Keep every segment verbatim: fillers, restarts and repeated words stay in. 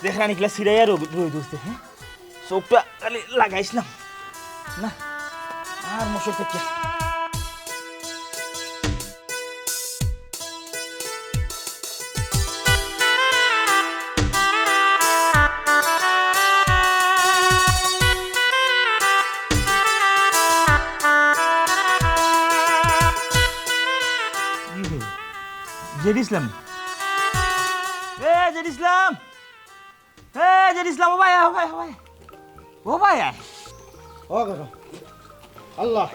দেখরা নি কিলা সিরাইয়া রই-, রইদ উঠছে, হ্যাঁ? চোখটা খালি লাগাইছিলাম। না, আর মশার পেটে। জেড ইসলাম। এ, জেড ইসলাম। এ, জেড ইসলাম, ও ভাই, ও ভাই, ও ভাই। ও ভাই, আয়। ও গরম। আল্লাহ।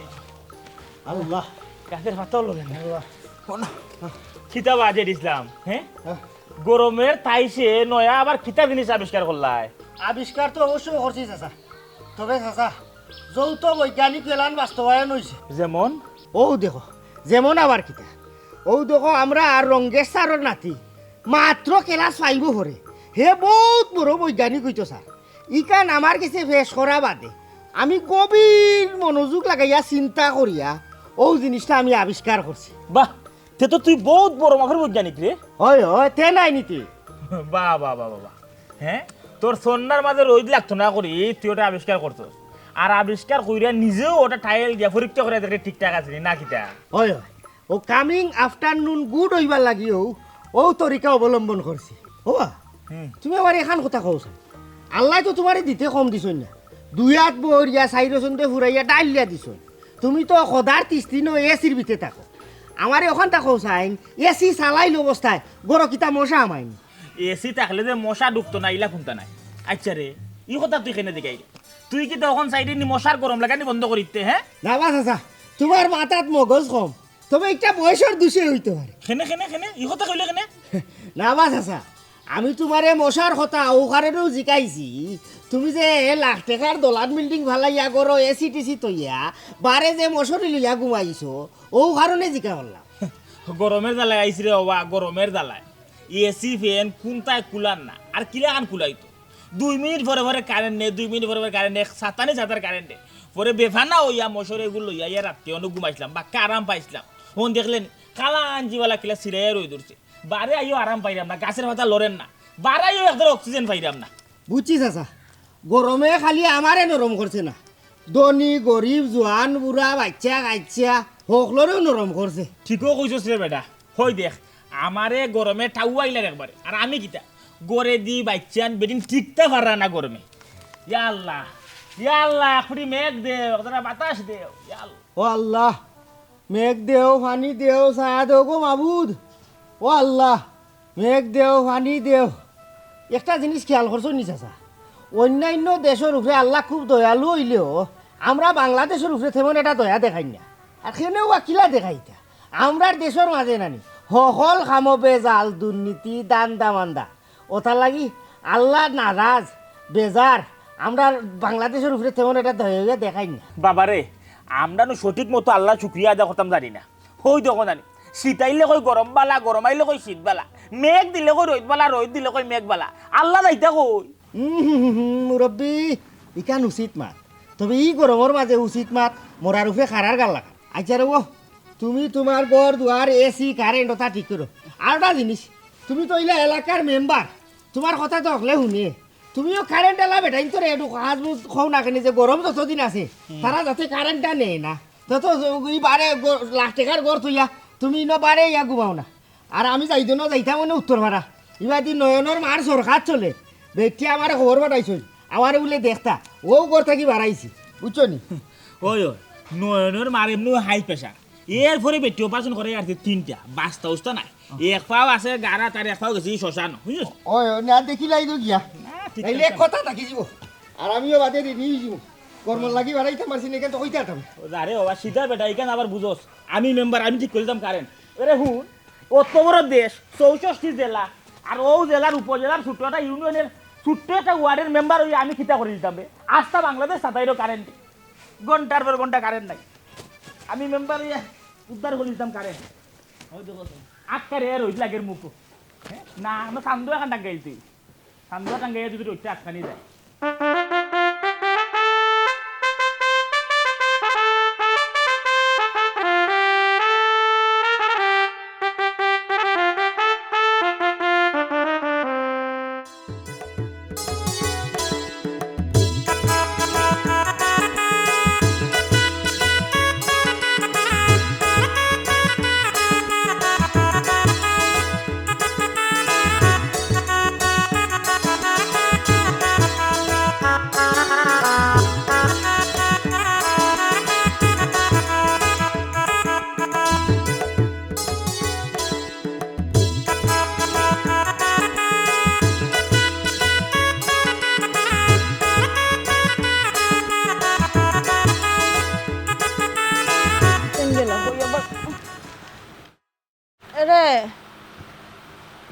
আল্লাহ। গাছের পাতাও লড়ে না। আল্লাহ। ও না। কিতা বা জেড ইসলাম, হ্যাঁ? হ্যাঁ। গরমের তাইশে নয়া আবার কিতা জিনিস আবিষ্কার করলায়? আবিষ্কার তো অবশ্যই করছি, চাচা। তবে চাচা, যৌথ বৈজ্ঞানিক plan বাস্তবায়ন অইছে। যেমন? অউ দেখো, যেমন আবার কিতা? অউ দেখো, আমরার রঙ্গেশ স্যারর নাতি মাত্র class five-ও পড়ে। হে বউত বড় বৈজ্ঞানিক অইতো স্যার। ইখান আমার গেছে পেশ করা বাদে আমি গভীর মনোযোগ লাগাইয়া চিন্তা করিয়া অউ জিনিসটা আমি আবিষ্কার করছি। বাহ, তে তো তুই বউত বড় মাপের বৈজ্ঞানিক রে। অয়, অয়, তে নায় নি তে। বাহ, বাহ, বাহ, বাহ, বাহ। হ্যাঁ? তোর সন্ধ্যার মাঝে রইদ লাগতো না করি, তুই ওটা আবিষ্কার করছস। আর আবিষ্কার কইরা নিজেও ওটা trial দিয়া পরীক্ষা করিয়া দেখরে ঠিকঠাক আছে নি, না কিতা? অয়, অয়। অউ coming afternoon good অইবার লাগিও অউ তরিকা অবলম্বন করছি। ওবা, হুম। তুমি আমারে এখান কথা কও চাই। আল্লায় তো তুমারে দিতে কম দিছইন না। দুই আত বউরিয়া, চাইরো চন্দে ফুরাইয়া ডাইলিয়া দিছইন। তুমি তো খোদার তিস্তি নু এসির ভিতরে থাকো। আমারে অখানতা কও চাইন, এসি চালাইল অবস্থায় ঘরো কিতা মশা হামায়নি? এসি থাকলে যে মশা ঢুকতো না, ইলা কুন্তা নাই। আচ্ছা রে, ই কথা তুই কেনে দেখাইলি? তুই কিতা অখন চাইরে নি মশার গরম লাগানি বন্ধ করিতে, হ্যাঁ? না বা চাচা, তুমার মাথাত মগজ কম। তবে ইটা বয়সর দুষে অইতো পারে। কেনে, কেনে, কেনে? ই কথা কইলে কেনে? না বা চাচা, আমি তুমারে মশার কথা অউ কারণেউ জিকাইছি। তুমি যে লাখ টেকার দলান বিল্ডিং ফালাইয়া ঘরো এসি টেসি থইয়া বারে যে মশারি লইয়া ঘুমাইছো, অউ কারণে জিকা করলাম। গরমের জ্বালায় আইছি রে ওবা, গরমের জ্বালায়। এসি ফ্যান কুন্তায় কুলার না, আর কিলাখান কুলাইতো? দুই মিনিট পরে পরে কারেন্ট নেয়, দুই মিনিট পরে পরে কারেন্ট নেয়, সাতানি সাতার কারেন্ট নেয়। পরে বেফানা অইয়া মশারি এগু লইয়া ইয়া রাত্রে অনো ঘুমাইছলাম, বাক্কা আরাম পাইছলাম। অখন দেখলে নি, কালা আঞ্জিওয়ালা কিলা সিরাইয়া রইদ উঠছে। বারে আইও আরাম পাইরাম না, গাছের পাতা লড়ের না। বারে আইও একদার অক্সিজেন পাইরাম না। বুঝছি চাচা, গরমে খালি আমারে নরম করছে না, ধনী, গরিব, জোয়ান, বুড়া, বাইচ্চা, কাইচ্চা, হকলরেউ নরম করছে। ঠিকউ কইছস রে বেটা। হই দেখ, আমারে গরমে টাউয়াইলার একবারে। আর আমি কিতা? ঘরেদি বাইচ্চান বেটিন টিকতা পাররা না গরমে। ইয়া আল্লাহ, ইয়া আল্লাহ, এক ফুটি মেঘ দেও, এক জরা বাতাস দেও, ইয়া আল্লাহ। ও আল্লাহ, মেঘ দেও, পানি দেও, ছায়া দেও গো মাবুদ। ও আল্লাহ, মেঘ দেও, পানি দেও। একটা জিনিস খেয়াল করছো নি চাচা? অইন্যাইন্য দেশর উপরে আল্লাহ খুব দয়ালু অইলেও আমরা বাংলাদেশর উপরে তেমন একটা দয়া দেখাইন না। আর কেনেউ বা কিলা দেখাইতা? আমরার দেশর মাঝে নানি হকল কামো বেজাল, দুর্নীতি, দান্দা মান্দা। অতার লাগি আল্লাহ নারাজ, বেজার। আমরার বাংলাদেশর উপরে তেমন একটা দয়া দেখাইন না। বাবারে, আমরা নু সঠিক মতো আল্লাহর শুকরিয়া আদায় করতাম জানি না। হই দেখো জানি, শীত আইলে কই গরম বালা, গরম আইলে কই শীত বালা, মেঘ দিলে কই রইদ বালা, রইদ দিলে কই মেঘ বালা। আল্লাহ যাইতা কই? হুম, হুম, হুম, হুম, মুরব্বি, ইখান উচিত মাত। তবে ই গরমর মাঝে উচিত মাত, মরার উপরে খাড়ার গাল লাগান। আচ্ছা রে ও, তুমি তুমার ঘর দুয়ার, এসি, কারেন্ট, অতা ঠিক করো। আর একটা জিনিস, তুমি তো ইলা এলাকার মেম্বার, তুমার কথা তো হকলে হুনে। তুমিও কারেন্ট আলা বেটাইন তো রে, একটু কাজ বুঝ কও না কেনে যে গরম যতদিন আছে, হুম। তারা যাতে কারেন্টটা নেয় না। তত ই বারে গ-, লাখ টেকার ঘর থইয়া তুমি ইনো বারে ইয়া ঘুমাও না। আর আমি যাইতো না, যাইতাম অনে উত্তর পাড়া। ইবাদি নয়নর মার সরকার চলে। বেটি আমারে খবর পাঠাইছইন। আমারে বুলে দেখতা। অউ ঘর থাকি বারাইছি। বুঝছো নি? ওই, ওই, নয়নর মার এমনেউ high pressure। এরপরে বেটি operation করাইয়া আরছে তিনটা। বাস্তা উস্তা নাই। এক পাও আছে গাড়াত আর এক পাও গেছে শ্মশান। বুঝছো? ওই, ওই, না দেখিলাই তো গিয়া। না, ঠিক তাইলে আছে। এক কথা থাকি যিবো। আর আমিও বাদে রেডি অই যিমু। কর্মর লাগি বারাইতাম পারছি না, ইখান তো কইতা পারতাম। ও যা রে বাবা, সিধা বেটা, ইখান আবার বুঝোস। আমি মেম্বার, আমি ঠিক করিতাম কারেন্ট। আরে হুন, অত বড় দেশ, চৌষট্টি জেলা, আর অউ জেলার উপজেলার ছোট্ট একটা ইউনিয়নের ছোট্ট একটা ওয়ার্ডের মেম্বার অইয়া আমি কিতা করি দিতাম বে? আস্তা বাংলাদেশ সাতাইরও কারেন্ট নেই। ঘন্টার পর ঘন্টা কারেন্ট নাই। আমি মেম্বার অইয়া উদ্ধার করি দিতাম কারেন্ট। ওই দেখো তো, আটকারে রইদ লাগের মুখো। হ্যাঁ? না, আমরা চান্দুয়া খান টাঙ্গাইল তুই। চান্দুয়া টাঙ্গাইয়া যদি রইদটা আটকানি যায়।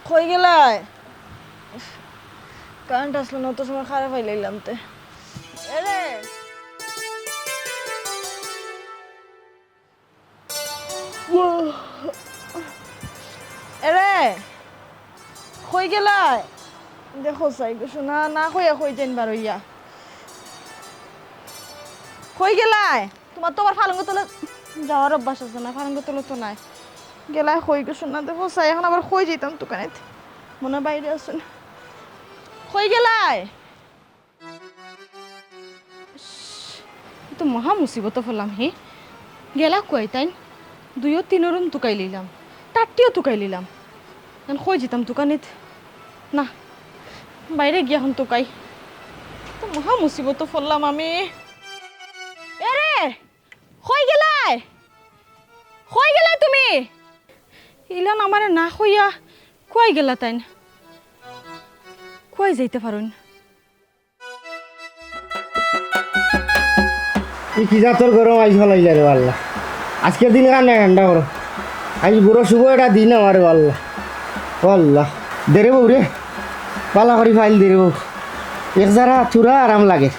কই গেলায়? কারেন্ট আসলো না, অত সময় খারাপ পাইলাইলাম তে। এরে, এরে, কই গেলায়? দেখো চাই গো সোনা, না কইয়া কই যাইন বারইয়া। কই গেলায়? তোমার তো আবার ফালঙ্গ তলে যাওয়ার অভ্যাস আছে না, ফালঙ্গ তলে তো নাই। গেলায় কই গো সোনা, দেখো চাই, এখন আবার কই যাইতাম তুকানিত। মনে বাইরে আছো না। কই গেলায়? ইস, ই তো মহা মুসিবতো পড়লাম হে। গেলা কই তাইন? দুইও তিনও রুম তুকাই লিলাম, তারটিও তুকাই লিলাম। এখন কই যাইতাম তুকানিত? না, বাইরে গিয়া এখন তুকাই। তো মহা মুসিবতো পড়লাম আমি। এরে, কই গেলায়? কই গেলায় তুমি? ইলান আমারে না কইয়া কই গেলা তাইন? কই যাইতা পারইন? ই কি জাতর গরম আইজ ফালাইলা রে আল্লাহ। আজকের দিন কার না ঠান্ডা করো। আইজ বুড়ো শুভ একটা দিন আমার রে আল্লাহ। ও আল্লাহ। দে রে বউ রে। পালা করি ফাইল দে রে বউ। এক জারা থুরা আরাম লাগে।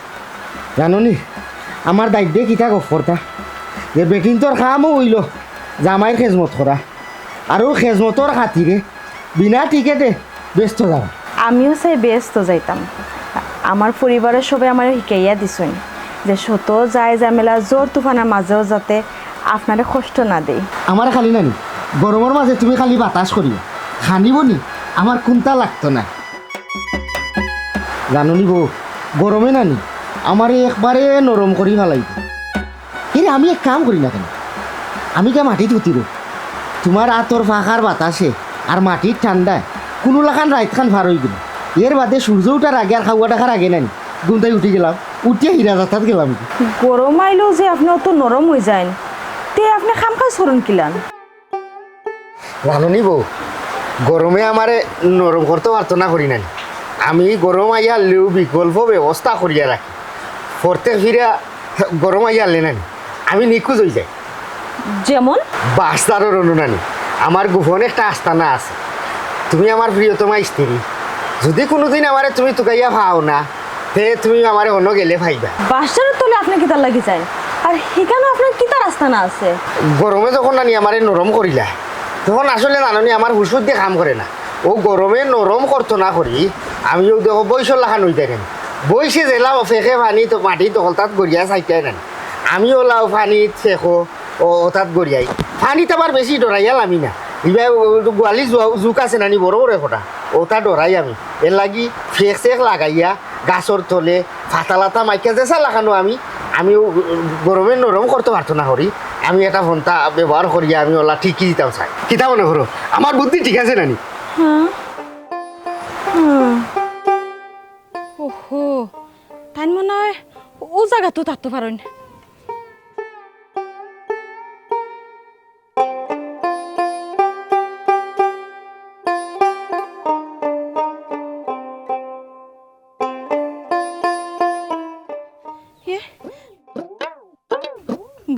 জানো নি? আমার দাইদে কিতা গফ করতা? যে বেটিন্তর কামও অইলো জামাইর খেজমত করা। আর অউ খেজমতর খাতিরে বিনা টিকেটে বেহেস্তো যাওয়া। আমিও চাই বেহেস্তো যাইতাম। আমার পরিবারের সবাই আমারে শিখাইয়া দিছইন যে শত যায় ঝামেলা, ঝড় তুফানের মাঝেও যাতে আপনারে কষ্ট না দেই। আমারে খালি নানি, গরমর মাঝে তুমি খালি বাতাস করিও। খানি বনি আমার কুন্তা লাগতো না। জানো নি বউ, গরমে নানি আমারে একবারে নরম করি ফালাইবো। এরে, আমি এক কাম করি না কেনে? আমি গিয়া মাটিত হুতি রই। তুমার আতর ফাখার বাতাসে আর মাটির ঠান্ডায় কুনু লাখান রাইতখান পার অই গেল। এর বাদে সূর্য উঠার আগে আর খাওয়া ডাকার আগে নানি ঘুম থাকি উঠি গেলাম, উঠিয়া হীরা যাত্রাত গেলাম। গরম আইলেও যে আপনে অত নরম অই যাইন, তে আপনে কাম কাজ করইন কিলান? জানো নি বউ, গরমে আমারে নরম করতো পারতো না করি নানি। আমি গরম আইয়া হারলেও বিকল্প ব্যবস্থা করিয়া রাখি। পরতে ফিরা গরম আইয়া হারলে নানি, আমি নিখোঁজ অই যাই। যেমন? বাঁশঝাড়র অনো নানি, আমার গোপন একটা আস্তানা আছে। তুমি আমার প্রিয়তমা স্ত্রী, যুদি কুনুদিন আমারে তুমি তুকাইয়া পাও না, তে তুমি আমারে অনো গেলে পাইবা। বাঁশঝাড়র তলে আপনে কিতার লাগি যাইন? আর হিখানো আপনার কিতার আস্তানা আছে? গরমে যখন নানি আমারে নরম করিলা, তখন আসলে জানো নি আমার হুশ বুদ্ধি কাম করে না। অউ গরমে নরম করতো না করি, আমি অউ দেখো বইসর লাখান অই যাই নানি। বইসে যেলা ফেকে পানি তো মাটি দখলতাত গড়িয়া চাইতায় নানি। আমি অলাও পানিত ফেকো, ও, অতাত গড়িয়াই। পানিত আবার বেশি ডরাইয়া লামি না। ইবা অউ, অউ গোয়ালি জু-, জুক আছে নানি, বড় বড় একটা। অতা ডরাই আমি। এর লাগি ফেক চেক লাগাইয়া গাছর তলে, ফাতা লাতা মাইকা যেছা লাখানো আমি, আমি অউ গরমে নরম করতো পারতো না করি। আমি একটা ফন্তা ব্যবহার করিয়া আমি অলা ঠিকই দিতাম চাই। কিতা মনে করো? আমার বুদ্ধি ঠিক আছে নানি? হ্যাঁ। হুম। ওহো, তাইন মনে অয় অউ জাগাত থাকতো পারইন। এ,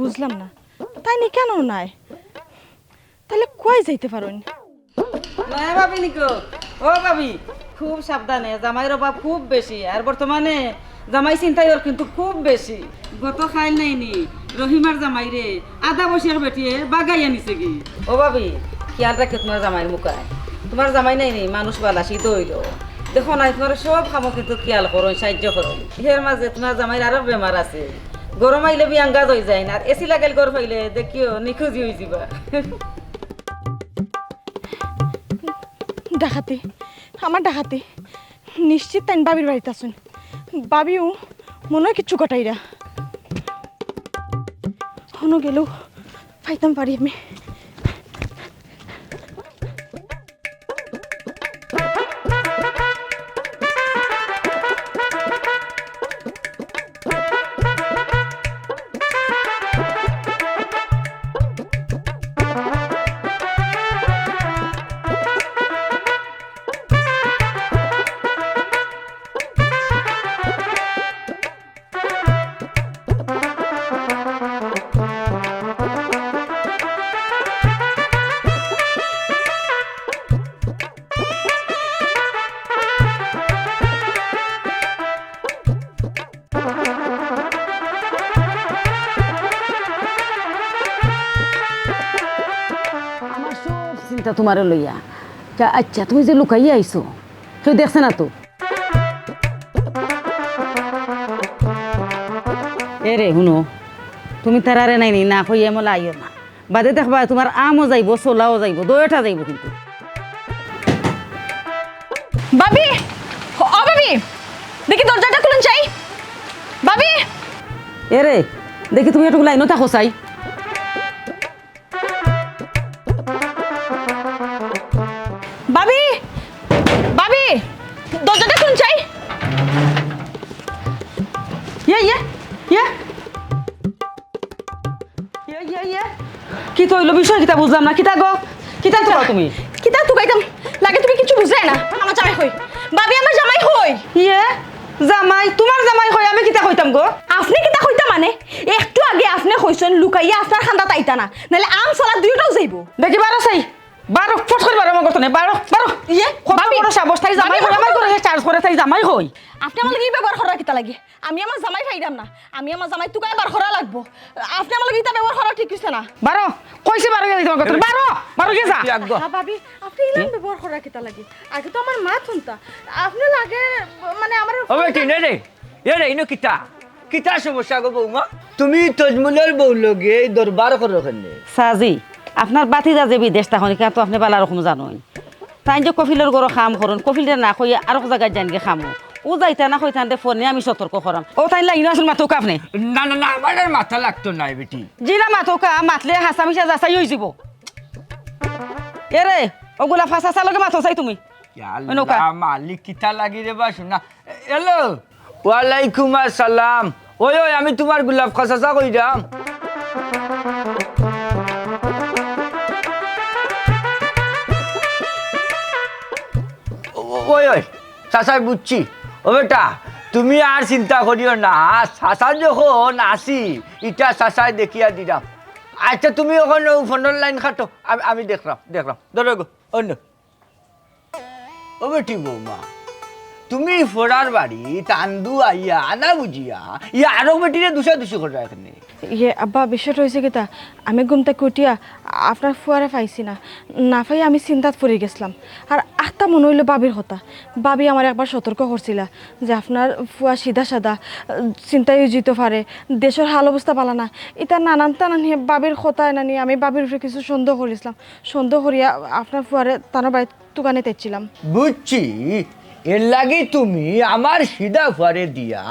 বুঝলাম না, তাইন ইখানো নাই, তাইলে কই যাইতা পারইন? নয়া ভাবি নিকো? ও ভাবি, খুব সাবধানে, জামাইর অভাব খুব বেশি। আর বর্তমানে জামাই ছিনতাইর কিন্তু খুব বেশি। গত কাইল নাইনি, রহিমার জামাইরে আধা বয়সী এক বেটিয়ে বাগাইয়া নিছে গি। ও ভাবি, খিয়াল রাখিও তুমার জামাইর মুখায়। তুমার জামাই নাইনি, মানুষ বালা, সিধা অইলো। দেখো না, তুমার সব কামো কিন্তু খিয়াল করইন, সাহায্য করইন। এর মাঝে তুমার জামাইর আরো বেমার আছে। গরম আইলে বিয়াঙ্গাজ অই যাইন, আর এসি লাগাইল ঘর পাইলে দেখিও নিখোঁজি অই যিবা। ডাকাতি, আমার ডাকাতি। নিশ্চিত তাইন ভাবির বাড়িত আছইন। ভাবিও মনে অয় কিচ্ছু ঘটাইরা। হনো গেলেও পাইতাম পারি আমি। ইতা তুমারে লইয়া। তা আইচ্ছা, তুমি যে লুকাইয়া আইছো, কেউ দেখছে না তো? এরে হুনো, তুমি তারারে নাইনি না কইয়া এমলা আইও না। বাদে দেখবায় তুমার আমও যাইবো, ছোলাও যাইবো, দুইওটা যাইবো কিন্তু। ভাবি, ও ভাবি, দেখি দরজাটা খুলুন চাই। ভাবি! এরে, দেখি তুমি একটু লাইনো থাকো চাই। ভাবি! ভাবি! দরজাটা খুলুন চাই। ইয়ে, ইয়ে, ইয়ে। ইয়ে, ইয়ে, ইয়ে। কিতা অইলো বিষয় কিতা বুঝলাম না। কিতা গো? কিতা তুকাও তুমি? কিতা তুকাইতাম? লাগে তুমি কিচ্ছু বুঝরায় না। আমার জামাই কই? ভাবি, আমার জামাই কই? ইয়ে, জামাই, তুমার জামাই কই? আমি কিতা কইতাম গো? আপনে কিতা কইতা মানে? একটু আগে আপনে কইছইন লুকাইয়া আপনার কান্দাত আইতা না, নাইলে আম ছোলা দুইওটাও যাইবো। দেখি বারো চাই, বারো, ফট করি বারো, আমার কথা নাই, বারো, বারো। ইয়ে, কত ভাবি। বড় সাহস, তাই জামাই ভাবি, কই? আমার ঘরে charge করে, তাই জামাই কই? আপনে আমার লগে ই ব্যবহার করার কিতা লাগি? আমি আমার জামাই পাইরাম না, আমি আমার জামাই তুকাইয়া বার করা লাগবো। আপনে আমার লগে ইতা ব্যবহার করা ঠিক অইছে না। বারো, কইছি বারো গিয়া দিতে আমার কথা, বারো, বারো গিয়া যা। কি আগ গো? হ্যাঁ ভাবি, আপনে ইলান ব্যবহার করা কিতা লাগি? আগে তো আমার মাত হুনতা, আপনে লাগে মানে আমার ও বেটি, নে রে, এ রে, ইনো কিতা? কিতা সমস্যা গো বৌমা? তুমি তজমুলর বউর লগে এই দরবার করো কেনে? চাচি, আপনার ভাতিজা যে বিদেশ থাকইন, ইখান তো আপনে ভালা রকম জানইন। তাইন যে কফিলর ঘরো কাম করইন, কফিলরে না কইয়া আরক জাগাত যাইনগি কামো। অউ যাইতা না কইতা দে ফোনে আমি সতর্ক করাম। অউ তাইন লাইনো আছইন, মাতউক্কা আপনে। না, না, না, আমার আর মাতা লাগতো নায় বেটি। জি না মাতউক্কা, মাতলে হাছা মিছা যাচাই অইযিবো। এরে, অউ গুলা ফাছা চাচা লগে মাতো চাই তুমি। ইয়া অইনউক্কা। আল্লাহ, মালিক কিতা লাগি রে বা শুনা। হ্যালো, ওয়ালাইকুম আসসালাম। ওই, ওই, আমি তুমার গোলাপ খা চাচা কইরাম। ও-, ওই, ওই, চাচাই বুঝছি। ও বেটা, তুমি আর চিন্তা করিও না। চাচা যখন আছি, ইটা চাচাই দেখিয়া দিরাম। আইচ্ছা, তুমি অখন অউ ফোনর লাইন কাটো, আমি, আমি দেখরাম, দেখরাম। ধরো গো, অন্য। ও বেটি বৌমা, তুমি ফড়ার বাড়ি তান্দু আইয়া আনা বুঝিয়া, ইয়া আরক বেটিরে দুষাদুষি কররায় কেনে? ইয়ে আব্বা, বিষয়টা অইছে কিতা, আমি ঘুম থাকি উঠিয়া আপনার ফুয়ারে পাইছি না, না পাইয়া আমি চিন্তাত পড়ি গেছলাম। আর আখতা মনো অইলো ভাবির কথা, ভাবি আমারে একবার সতর্ক করছিলা যে আপনার ফুয়া সিধা সাদা, চিন্তায় অইযিতো পারে, দেশর হাল অবস্থা ভালা না, ইতা নানান তানান হে ভাবির কথা নানি আমি ভাবির উপরে কিছু সন্দেহ করিছলাম। সন্দেহ করিয়া আপনার ফুয়ারে তানর বাড়িত তুকানিত আইছিলাম। বুঝছি, এরলাগি তুমি আমার সিধা ফুয়ারে দিয়া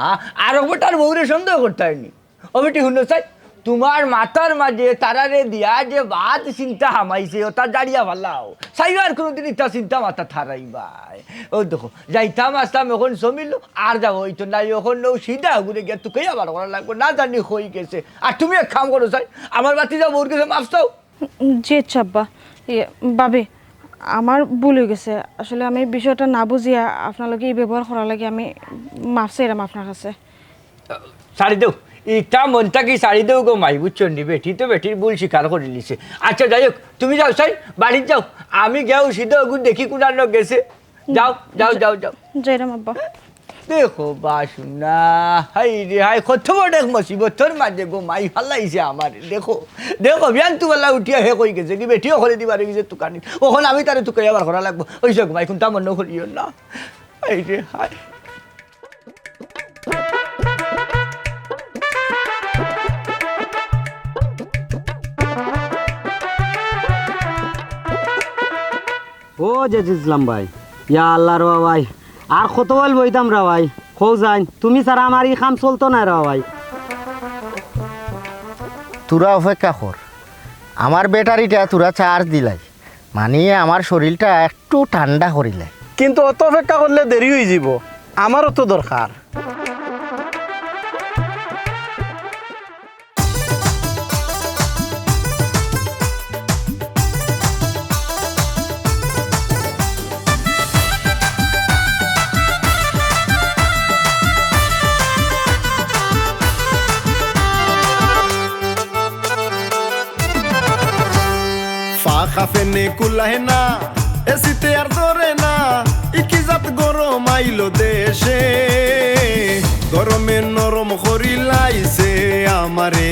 আরক বেটার বউরে সন্দেহ করতায় নি। ও বেটি হুনো চাই, তুমার মাথার মাঝে তারারে দিয়া যে বাদ চিন্তা হামাইছে, অতা জারিয়া ফালাও। চাইও আর কুনুদিন ইতা চিন্তা মাথাত হারাইবায়। ও দেখো, যাইতাম আছলাম অখন জমিলো, আর যাওয়া অইতো নায়, অখন অউ সিধা অগুরে গিয়া তুকাইয়া বার করা লাগবো, না জানি কই গেছে। আর তুমি এক কাম করো চাই, আমার ভাতিজা বউর গেছে মাফ চাও। জি আচ্ছা আব্বা। ইয়ে, ভাবি, আমার ভুল অইগেছে। আসলে আমি বিষয়টা না বুঝিয়া আপনার লগে ই ব্যবহার করার লাগি আমি মাফ চাইরাম আপনার কাছে। ছাড়ি দেও, ইটা মন থাকি ছাড়ি দেও গো মাই, বুঝছো নি? বেটি তো বেটির ভুল স্বীকার করিলিছে। আইচ্ছা, যাই হউক, তুমি যাও চাই, বাড়িত যাও, আমি গিয়া অউ সিধা অগুরে দেখি কুনানো গেছে। যাও, যাও, যাও, যাও। যাইরাম আব্বা। দেখো বা শুনা, হায়রে হায়, কত বড় এক মুসিবতর মাঝে গো মাই ফালাইছে আমারে। দেখো, দেখো, বিয়ান তুমাল্লা উঠিয়া হে কই গেছে, কি বেটি অকলে দিবার গেছে তুকানি। অখন আমি তারে তুকাইয়া বার করা লাগবো। অইছে গো মাই, কুন্তা মনো করিও না। হায়রে হায়। ও জেদ ইসলাম ভাই, ইয়া আল্লাহ রে ভাই, আর কত অইল বইতাম রে ভাই, কও যাইন, তুমি ছাড়া আমার ই কাম চলতো নায় রে ভাই। থুড়া অপেক্ষা কর, আমার ব্যাটারিটা থুড়া চার্জ দিলাই, মানে আমার শরীরটা একটু ঠান্ডা করিলাই। কিন্তু অত অপেক্ষা করলে দেরি অইযিবো, আমারও তো দরকার। ফাখা ফেনে কুলায় না, এসিতে আর ধরে না, ই কি জাত গরম আইলো দেশে। গরমে নরম করিলাইছে আমারে,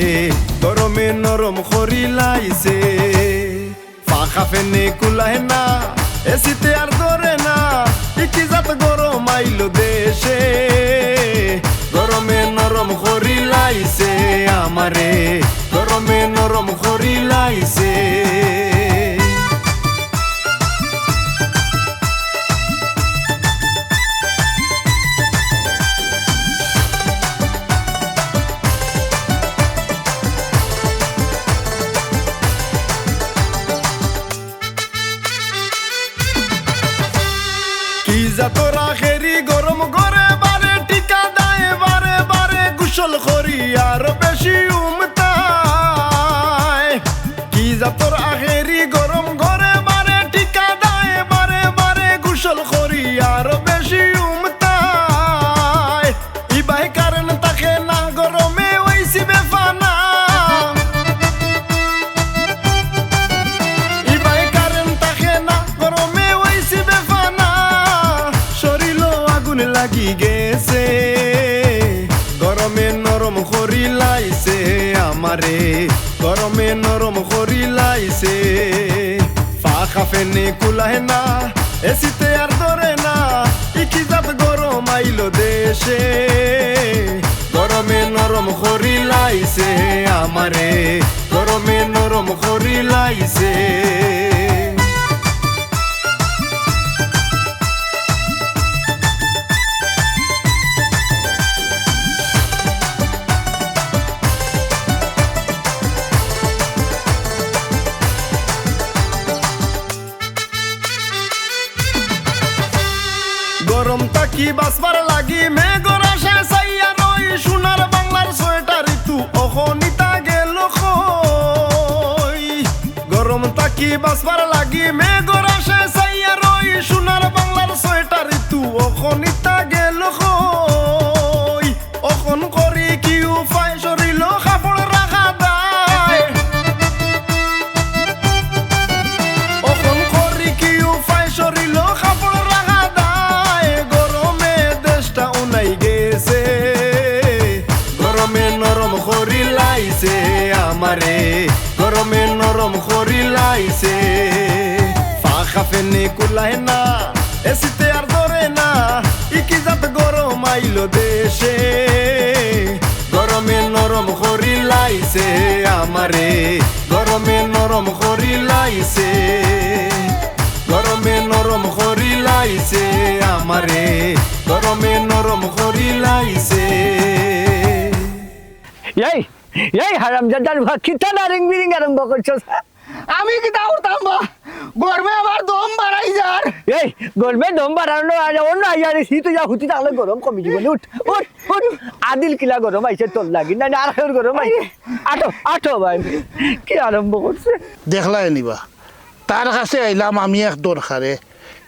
গরমে নরম করিলাইছে। ফাখা ফ্যানে কুলায় না, এসিতে আর ধরে না, ই কি জাত গরম আইলো দেশে। গরমে নরম করিলাইছে আমারে, গরমে নরম করিলাইছে। কি জাতর আখেরি গরম ঘরে বারে, টিকা দেয় বারে বারে, গোসল করি আরো বেশি উমতায়। কি জাতর আখেরি গরম ঘরে বারে, টিকা দেয় বারে বারে, গোসল করি আরো বেশি উমতায়। ইবায় কারেন্ট থাকে না, গরমে অইছি বেফানা। ইবায় কারেন্ট থাকে না, গরমে অইছি বেফানা। শরীলো আগুন লাগি গেছে, গরমে নরম করিলাইছে আমারে, গরমে নরম করিলাইছে। পাখা ফ্যানে কুলায় না, এসিতে আর ধরে না, ই কি জাত গরম আইলো দেশে। গরমে নরম করিলাইছে আমারে, গরমে নরম করিলাইছে। গরম থাকি বাঁচবার লাগি মেঘর আশায় চাইয়া রই, সোনার বাংলার ছয়টা ঋতু অখনিতা গেল কই। গরম থাকি বাঁচবার লাগি মেঘর আশায় চাইয়া রই, সোনার বাংলার ছয়টা ঋতু অখনিতা গেল কই। অখন করি কি উপায়, শরীলো কাপড় রাখা দায়। অখন করি কি উপায়, শরীলো কাপড় রাখা দায়। গরমে দেশটা উনাই গেছে, গরমে নরম করিলাইছে আমারে, গরমে নরম করিলাইছে। পাখা ফ্যানে কুলায় না, এসিতে আর ধরে না, ই কি জাত গরম আইলো দেশে। গরমে নরম করিলাইছে আমারে, গরমে নরম করিলাইছে, গরমে নরম করিলাইছে আমারে, গরমে নরম করিলাইছে। এই, এই হারামজাদার বা, কিতা নারিং বিরিং আরম্ভ করছস? আমি কিতা করতাম বা? গরমে আমার দম বাড়াই যার। এই, গরমে দম বাড়ানো আর অন্য আইয়ারে শীত অইয়া হুতি থাকলে গরম কমি যাইবো নি। উঠ, উঠ, উঠ। আদিল কিলা গরম আইছে তোর লাগি? না, না, আর কেউর গরম আইছে? আটো, আটো ভাই। কি আরম্ভ করছে? দেখলায় নি বা? তার কাছে আইলাম আমি এক দরকারে।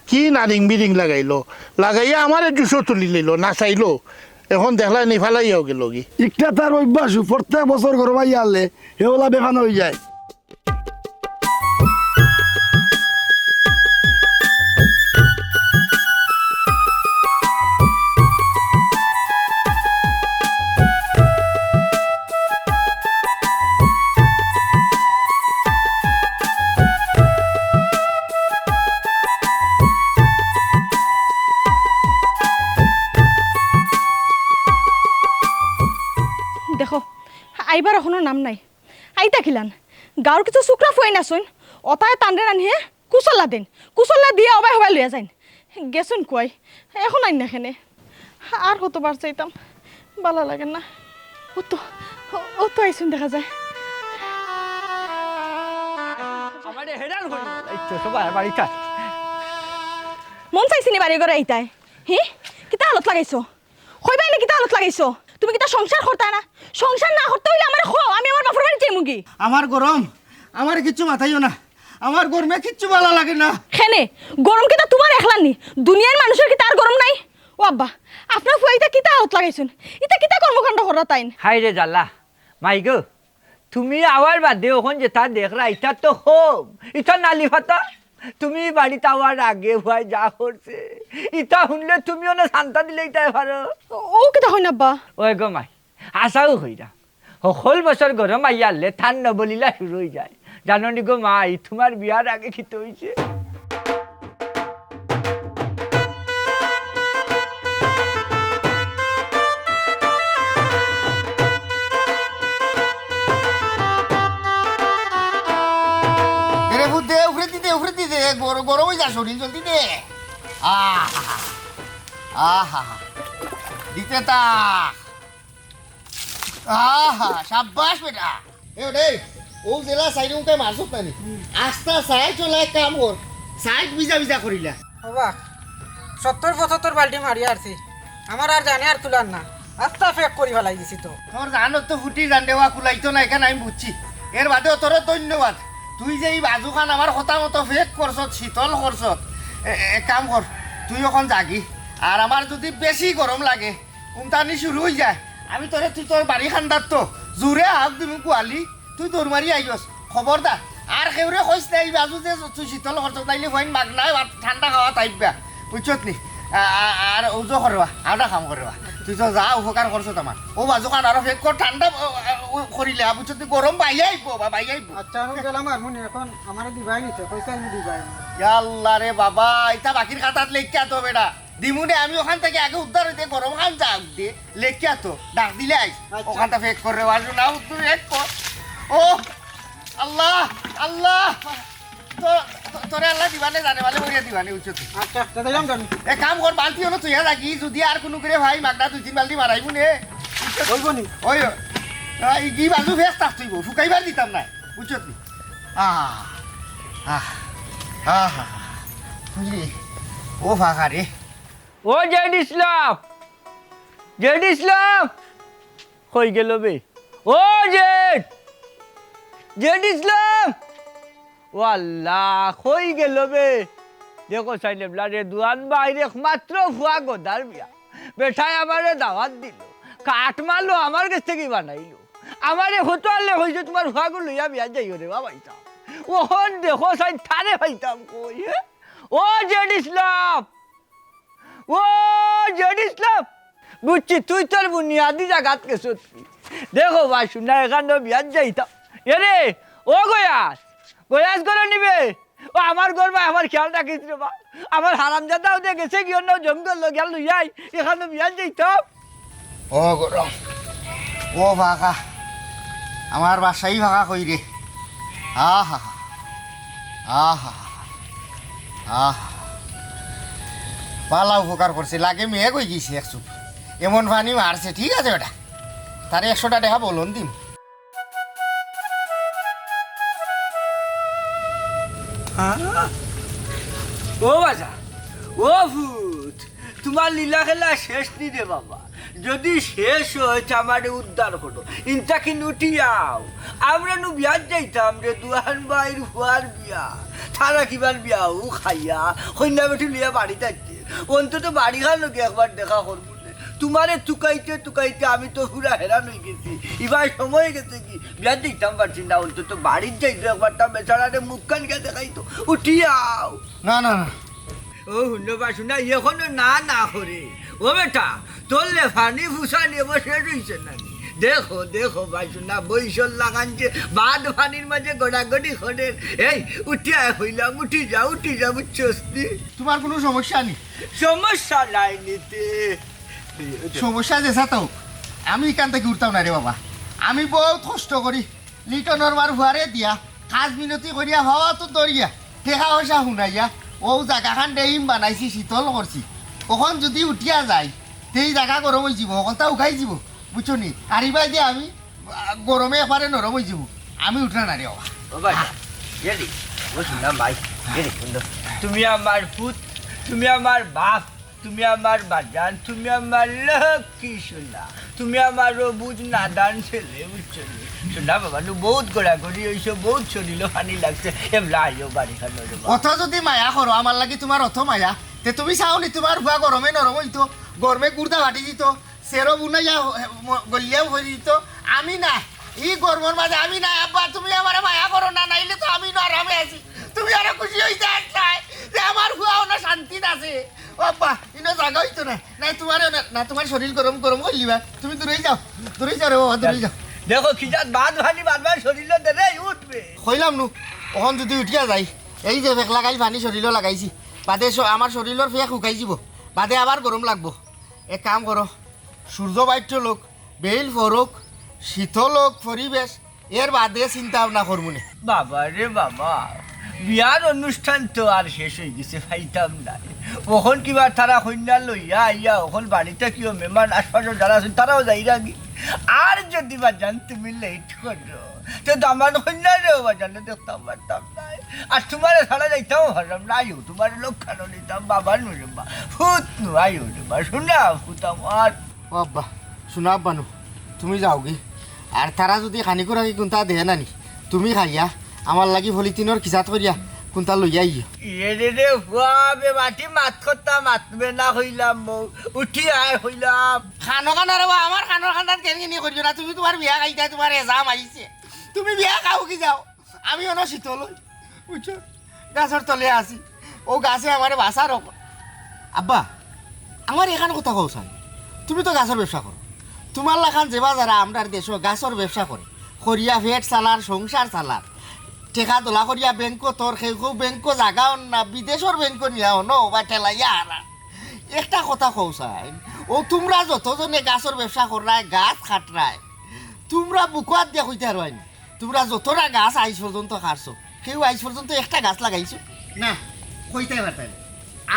কি নারিং বিরিং লাগাইলো। লাগাইয়া আমারে জুসো তুলি লইলো, না চাইলো। এখন দেখলায় নি ফালাইয়াও গেলোগি। ইকটা তার অভ্যাস, প্রত্যেক বছর গরম আইয়া আনলে হে ওলা বেফানা অই যায়। দেখো, আইবার অখনো নাম নাই। আইতা কিলান? গাঁওর কিছু ছুকরা ফুয়াইন আছইন, অতায় তানরে আনিয়া কুচল্লা দেইন। কুচল্লা দিয়া অবায় হবায় লইয়া যাইন। গেছইন কুয়াই, এখন আইন না কেনে? আর কতবার চাইতাম, বালা লাগে না। অতো, অতো আইছইন দেখা যায়। আমারে হেরান করি দিলা, ইচ্ছা সবাই বাড়ি থাক। মন চাইছে নি বাড়ি ঘরে আইতায়? হি? কিতা হালত লাগাইছো? কইবায় নি কিতা হালত লাগাইছো? তুমি কিতা সংসার করতায় না? সংসার না করতে অইলে আমারে কও, আমি আমার বাপর বাড়ি যাইমুগি। আমার গরম, আমারে কিচ্ছু মাতাইও না। আমার গরমে কিচ্ছু বালা লাগে না। কেনে? গরম কিতা তুমার একলার নি? দুনিয়ার মানুষর কিতা আর গরম নাই? ও আব্বা, আপনার ফুয়া ইতা কিতা হালত লাগাইছইন? ইতা কিতা কর্মকাণ্ড কররা তাইন? হায় রে জ্বালা, মাই গো, তুমি আওয়ার বাদে অখন যেতা দেখরায়, ইতা তো কম, ইতা নালি ফাতা। তুমি বাড়িত আওয়ার আগে ফুয়ায় যা করছে, ইতা হুনলে তুমিও না শান্তা দিলে ইতায় পারো। ও কিতা কইন আব্বা? ওই গো মাই, আশাও কইরা। হকল বছর গরম আইয়ারলে ঠান্ডা বলিলা শুরু অই যায়। জানো নি গো মাই, তুমার বিয়ার আগে কিতা অইছে? এরে ফুত দে, উফরেদি দে, উফরেদি দে, গর-, গরম অই যা শরীল, জলদি দে। আহা, আহা, দিতে তা। আহা, সাব্বাস বেটা। এ ওরে, অউ যেলা সাইডে উনকাই মারছত নানি। আস্তা সাইড চলা এক কাম কর। সাইড ভিজা ভিজা করিলা। ওবা, সত্তর পঁচাত্তর বালতি মারি আরছি। আমার আর জানে আর তুলার না। আস্তা ফেক করি ফালাই দিছি তো। তোর জানো তো ফুটি জান দেওয়া কুলাইতো না, ইখান আমি বুঝছি। এর বাদেও তোরে ধন্যবাদ। তুই যে ই বাজুখান আমার কথা মতো ফেক করছত, শীতল করছত। এ, এ, এক কাম কর, তুই অখন যাগি। আর আমার যুদি বেশি গরম লাগে, উমতানি শুরু অই যায়। আমি তোরে, তুই তোর বাড়ি খান্দাত তো জুরে হাক দিমু কুয়ালি, তুই দৌড় মারি আইস। খবরদার, আর কেউরে কইস না, ই বাজু যে তুই শীতল করছত, নাইলে ফাইন মাগনায় ভাত ঠান্ডা খাওয়া তাইবা, বুঝছত নি? আ-, আ-, আর অউ যে করবা, আরোটা কাম করবা, তুই তো যা উপকার করছত আমার, অউ বাজুখান আরো ফেক কর, ঠান্ডা, ও, ও, ও করিলে, বুঝছত নি? গরম বাইয়া আইবো, বা বাইয়া আইবো। আচ্ছা, অখন গেলাম আর মনে, অখন আমারে দিবাই নিতে, কইছে আমি দিবাই না। ইয়া আল্লাহ রে বাবা, ইতা বাকির খাতাত লেখিয়া তো বেটা। দিমুনে আমি অখান থাকি আগে উদ্ধার অইতে গরম খান যাউক দে, লেখিয়া তো, ডাক দিলে আইস। আচ্ছা। অখানটা ফেক কর রে, বাজু না, উদ্ধার ফেক কর। ও, আল্লাহ, আল্লাহ, তো, তো, তোরে আল্লাহ দিবানে জানে, বালে বইয়া দিবানে, বুঝছত নি? আচ্ছা, তে দিলাম জানি। এক কাম কর, বালতি অনো থইয়া যাগি, যুদি আর কুনু করে ভাই মাগনা দুই তিন বালতি মারাইমু নে। অইবো নি? ওই, ওই, ই বাজু ফেক থাকতইবো, ফুকাইবার দিতাম না, বুঝছত নি? আহ, আহ, আহ, বুঝলি? ও ফাঁকা রে। ও জেড ইসলাম, জেড ইসলাম, কই গেল বে? ও জেড, জেড ইসলাম, ও আল্লাহ, কই গেল বে? দেখো সাইন, এবলা রে দুয়ান বাইর একমাত্র ফুয়া গদার বিয়া। বেটায় আমারে দাওয়াত দিল, কাঠমালও আমার গেছ থাকি বানাইল। আমারে কত আলে কইছে, "তুমার ফুয়াগু লইয়া বিয়াত যাইও রে বাবা, ইতা।" অখন দেখো সাইন, তারে পাইতাম কই, হে? ও জেড ইসলাম, ও জেড ইসলাম, বুঝছি, তুই তোর বুনিয়াদি জাগাত গেছত। দেখো বা শুনা, এখানো বিয়াত যাইতাম। এরে, ও গয়াস, গয়াস ঘরো নি বে? ও আমার ঘর বা, আমার খেয়াল রাখিস রে বা। আমার হারামজাদা ওদের গেছে কি অন্য জঙ্গল লগে লইয়াই, এখানো বিয়াত যাইতাম। ও গরম, ও ফাঁকা, আমার বাসাই ফাঁকা কই রে। আহা, আহা, আহা, বালা উপকার করছে, লাগে মেঘ অই গেছে এক চুপ। এমন পানি মারছে, ঠিক আছে বেটা, তারে একশোটা টেকা বলন দিম। হ্যাঁ? ও বাজা, ও ভূত, তুমার লীলা খেলা শেষ নি রে বাবা। যুদি শেষ অয়, তে আমারে উদ্ধার করো। ইনতা কিন উঠিয়াও। আমরা নু বিয়াত যাইতাম রে, দুয়ান বাইর ফুয়ার বিয়া। তারা কিবার বিয়াও খাইয়া, কইন্যা বেটি লইয়া বাড়িত আইতে। অন্তত বাড়িখান লগে একবার দেখা করমু নে। তুমারে তুকাইতে তুকাইতে আমি তো পুরা হেরান অই গেছি। ইবার সময় গেছে কি, বিয়াত যাইতাম পারছি না, অন্তত বাড়িত যাইতো একবার, তা বেচারারে মুখখান গিয়া দেখাইতো। উঠিয়াও। না, না, না। ও হুনো বা শুনা, এখনো না না করে। ও বেটা, তোর লেফানি ফুসানি এবার শেষ অইছে না নি? দেখো, দেখো বা শুনা, বৈশর লাগান যে বাদ পানির মাঝে গড়াগড়ি করের। এই, উঠিয়া কইলাম, উঠি যা, উঠি যা, বুঝছস নি? তুমার কুনু সমস্যা নি? সমস্যা নাই নিতে। সমস্যা যেছা তো, আমি ইখান থাকি উঠতাম না রে বাবা। আমি বউত কষ্ট করি, লিটনর মার ফুয়ারে দিয়া, কাজ মিনতি করিয়া, হওয়া তো দরিয়া, টেকা পয়সা হুনাইয়া, অউ জাগাখান ডেইম বানাইছি, শীতল করছি। অখন যুদি উঠিয়া যাই, তে ই জাগা গরম অইযিবো, হকলতা উগাই যিবো, বুঝছো নি? আর ইবায়দি আমি, আহ, গরমে একবারে নরম অইযিমু, আমি উঠরা না রে বাবা। ও ভাই, এরে, ও শুনলাম ভাই, এরে, শুনলাম। তুমি আমার পুত, তুমি আমার বাপ, তুমি আমার বাজান, তুমি আমার লক্ষ্মী সোনা, তুমি আমার অবুঝ নাদান ছেলে, বুঝছো নি? সোনা বাবা, নু বউত গড়াগড়ি অইছো, বউত শরীলো পানি লাগছে, এবলা আইও বাড়িখানো রে বাবা। অত যুদি মায়া করো, আমার লাগি তুমার অত মায়া, তে তুমি চাও নি তুমার ফুয়া গরমে নরম অইতো, গরমে গুর্দা ফাটি দিতো, সেরো বুনাইয়া হ-, ম-, গলিয়াও অই দিতো, আমি না, ই গরমর মাঝে আমি না, আব্বা, তুমি আমারে মায়া করো না, নাইলে তো আমি নু আরামে আছি। তুমি আরো খুশি অইতে আসলায় যে আমার ফুয়া অনো শান্তিত আছে। ও আব্বা, ইনো জাগা অইতো না। না, তুমার না, না, তুমার শরীল গরম, গরম করিলিবা। তুমি দূরেই যাও, দূরেই যাও রে বাবা, দূরেই যাও। দেখো, কি জাত বাদ ভানি বারবার শরীলো দেরে উঠবে। কইলাম নু, অখন যুদি উঠিয়া যাই, এই যে ফেক লাগাইল পানি শরীলো লাগাইছি, বাদে শ-, আমার শরীলর ফেক হুকাই যিবো, বাদে আবার গরম লাগবো। এক কাম করো, সূর্য বাইট্য লোক, বেইল ফরুক, শীতল হোক পরিবেশ, এর বাদে চিন্তা ভাবনা করমুনে। বাবা রে বাবা, বিয়ার অনুষ্ঠান তো আর শেষ অইগেছে, পাইতাম না। অখন কিবা তারা কইন্যা লইয়া আইয়া, অখন বাড়িত কিও মেহমান আশপাশর যারা আছইন, তারাও যাইরা গি। আর যুদি বাজান তুমি লেট করো, তে দামান কইন্যারেও বাজানো দেখতাম পারতাম না। আর তুমারে ছাড়া যাইতামও পারলাম না, আইও, তুমার লোক খানো নিতাম, বাবা নু রে বা, ফুত নু, আইও রে বা, শুনা ফুত আমার। ও আব্বা, শুনা আব্বা নু, তুমি যাওগি। আর তারা যুদি খানি করা কি কুন্তা দেয় না নি, তুমি খাইয়া আমার লাগি পলিথিনর কিসাত করিয়া কুন্তা লইয়া আইও। এ রে রে, ফুয়া বে মাটি মাত কথা মাতবে না কইলাম বউ, উঠি আয় কইলাম। খানো খানো রে বা, আমার খানোর খান্দাত গেনগেনি করিও না, তুমি তুমার বিয়া খাইতায়, তুমার এজাম আইছে, তুমি বিয়া খাওগি যাও। আমি অনো শীতল অই, বুঝছো? গাছর তলে আছি, অউ গাছে আমারে বাঁচার অখন। আব্বা, আমার এখান কথা কও চাই, তুমি তো গাছর ব্যবসা করো, তুমার লাখান যেবা যারা আমরার দেশো গাছর ব্যবসা করে, করিয়া পেট চালার, সংসার চালার, টেকা দলা করিয়া ব্যাংকো থর, কেউ কেউ ব্যাংকো জাগা অর না, বিদেশর ব্যাংকো নিয়া অনো বা ঠেলাইয়া হারা। একটা কথা কও চাই, অউ তুমরা যতজনে গাছর ব্যবসা কররায়, গাছ কাটরায়, তুমরা বুকো আত দিয়া কইতায় পারবায় নি? তুমরা যতটা গাছ আইজ পর্যন্ত কাটছো, কেউ আইজ পর্যন্ত একটা গাছ লাগাইছো? না, কইতায় পারতায় না।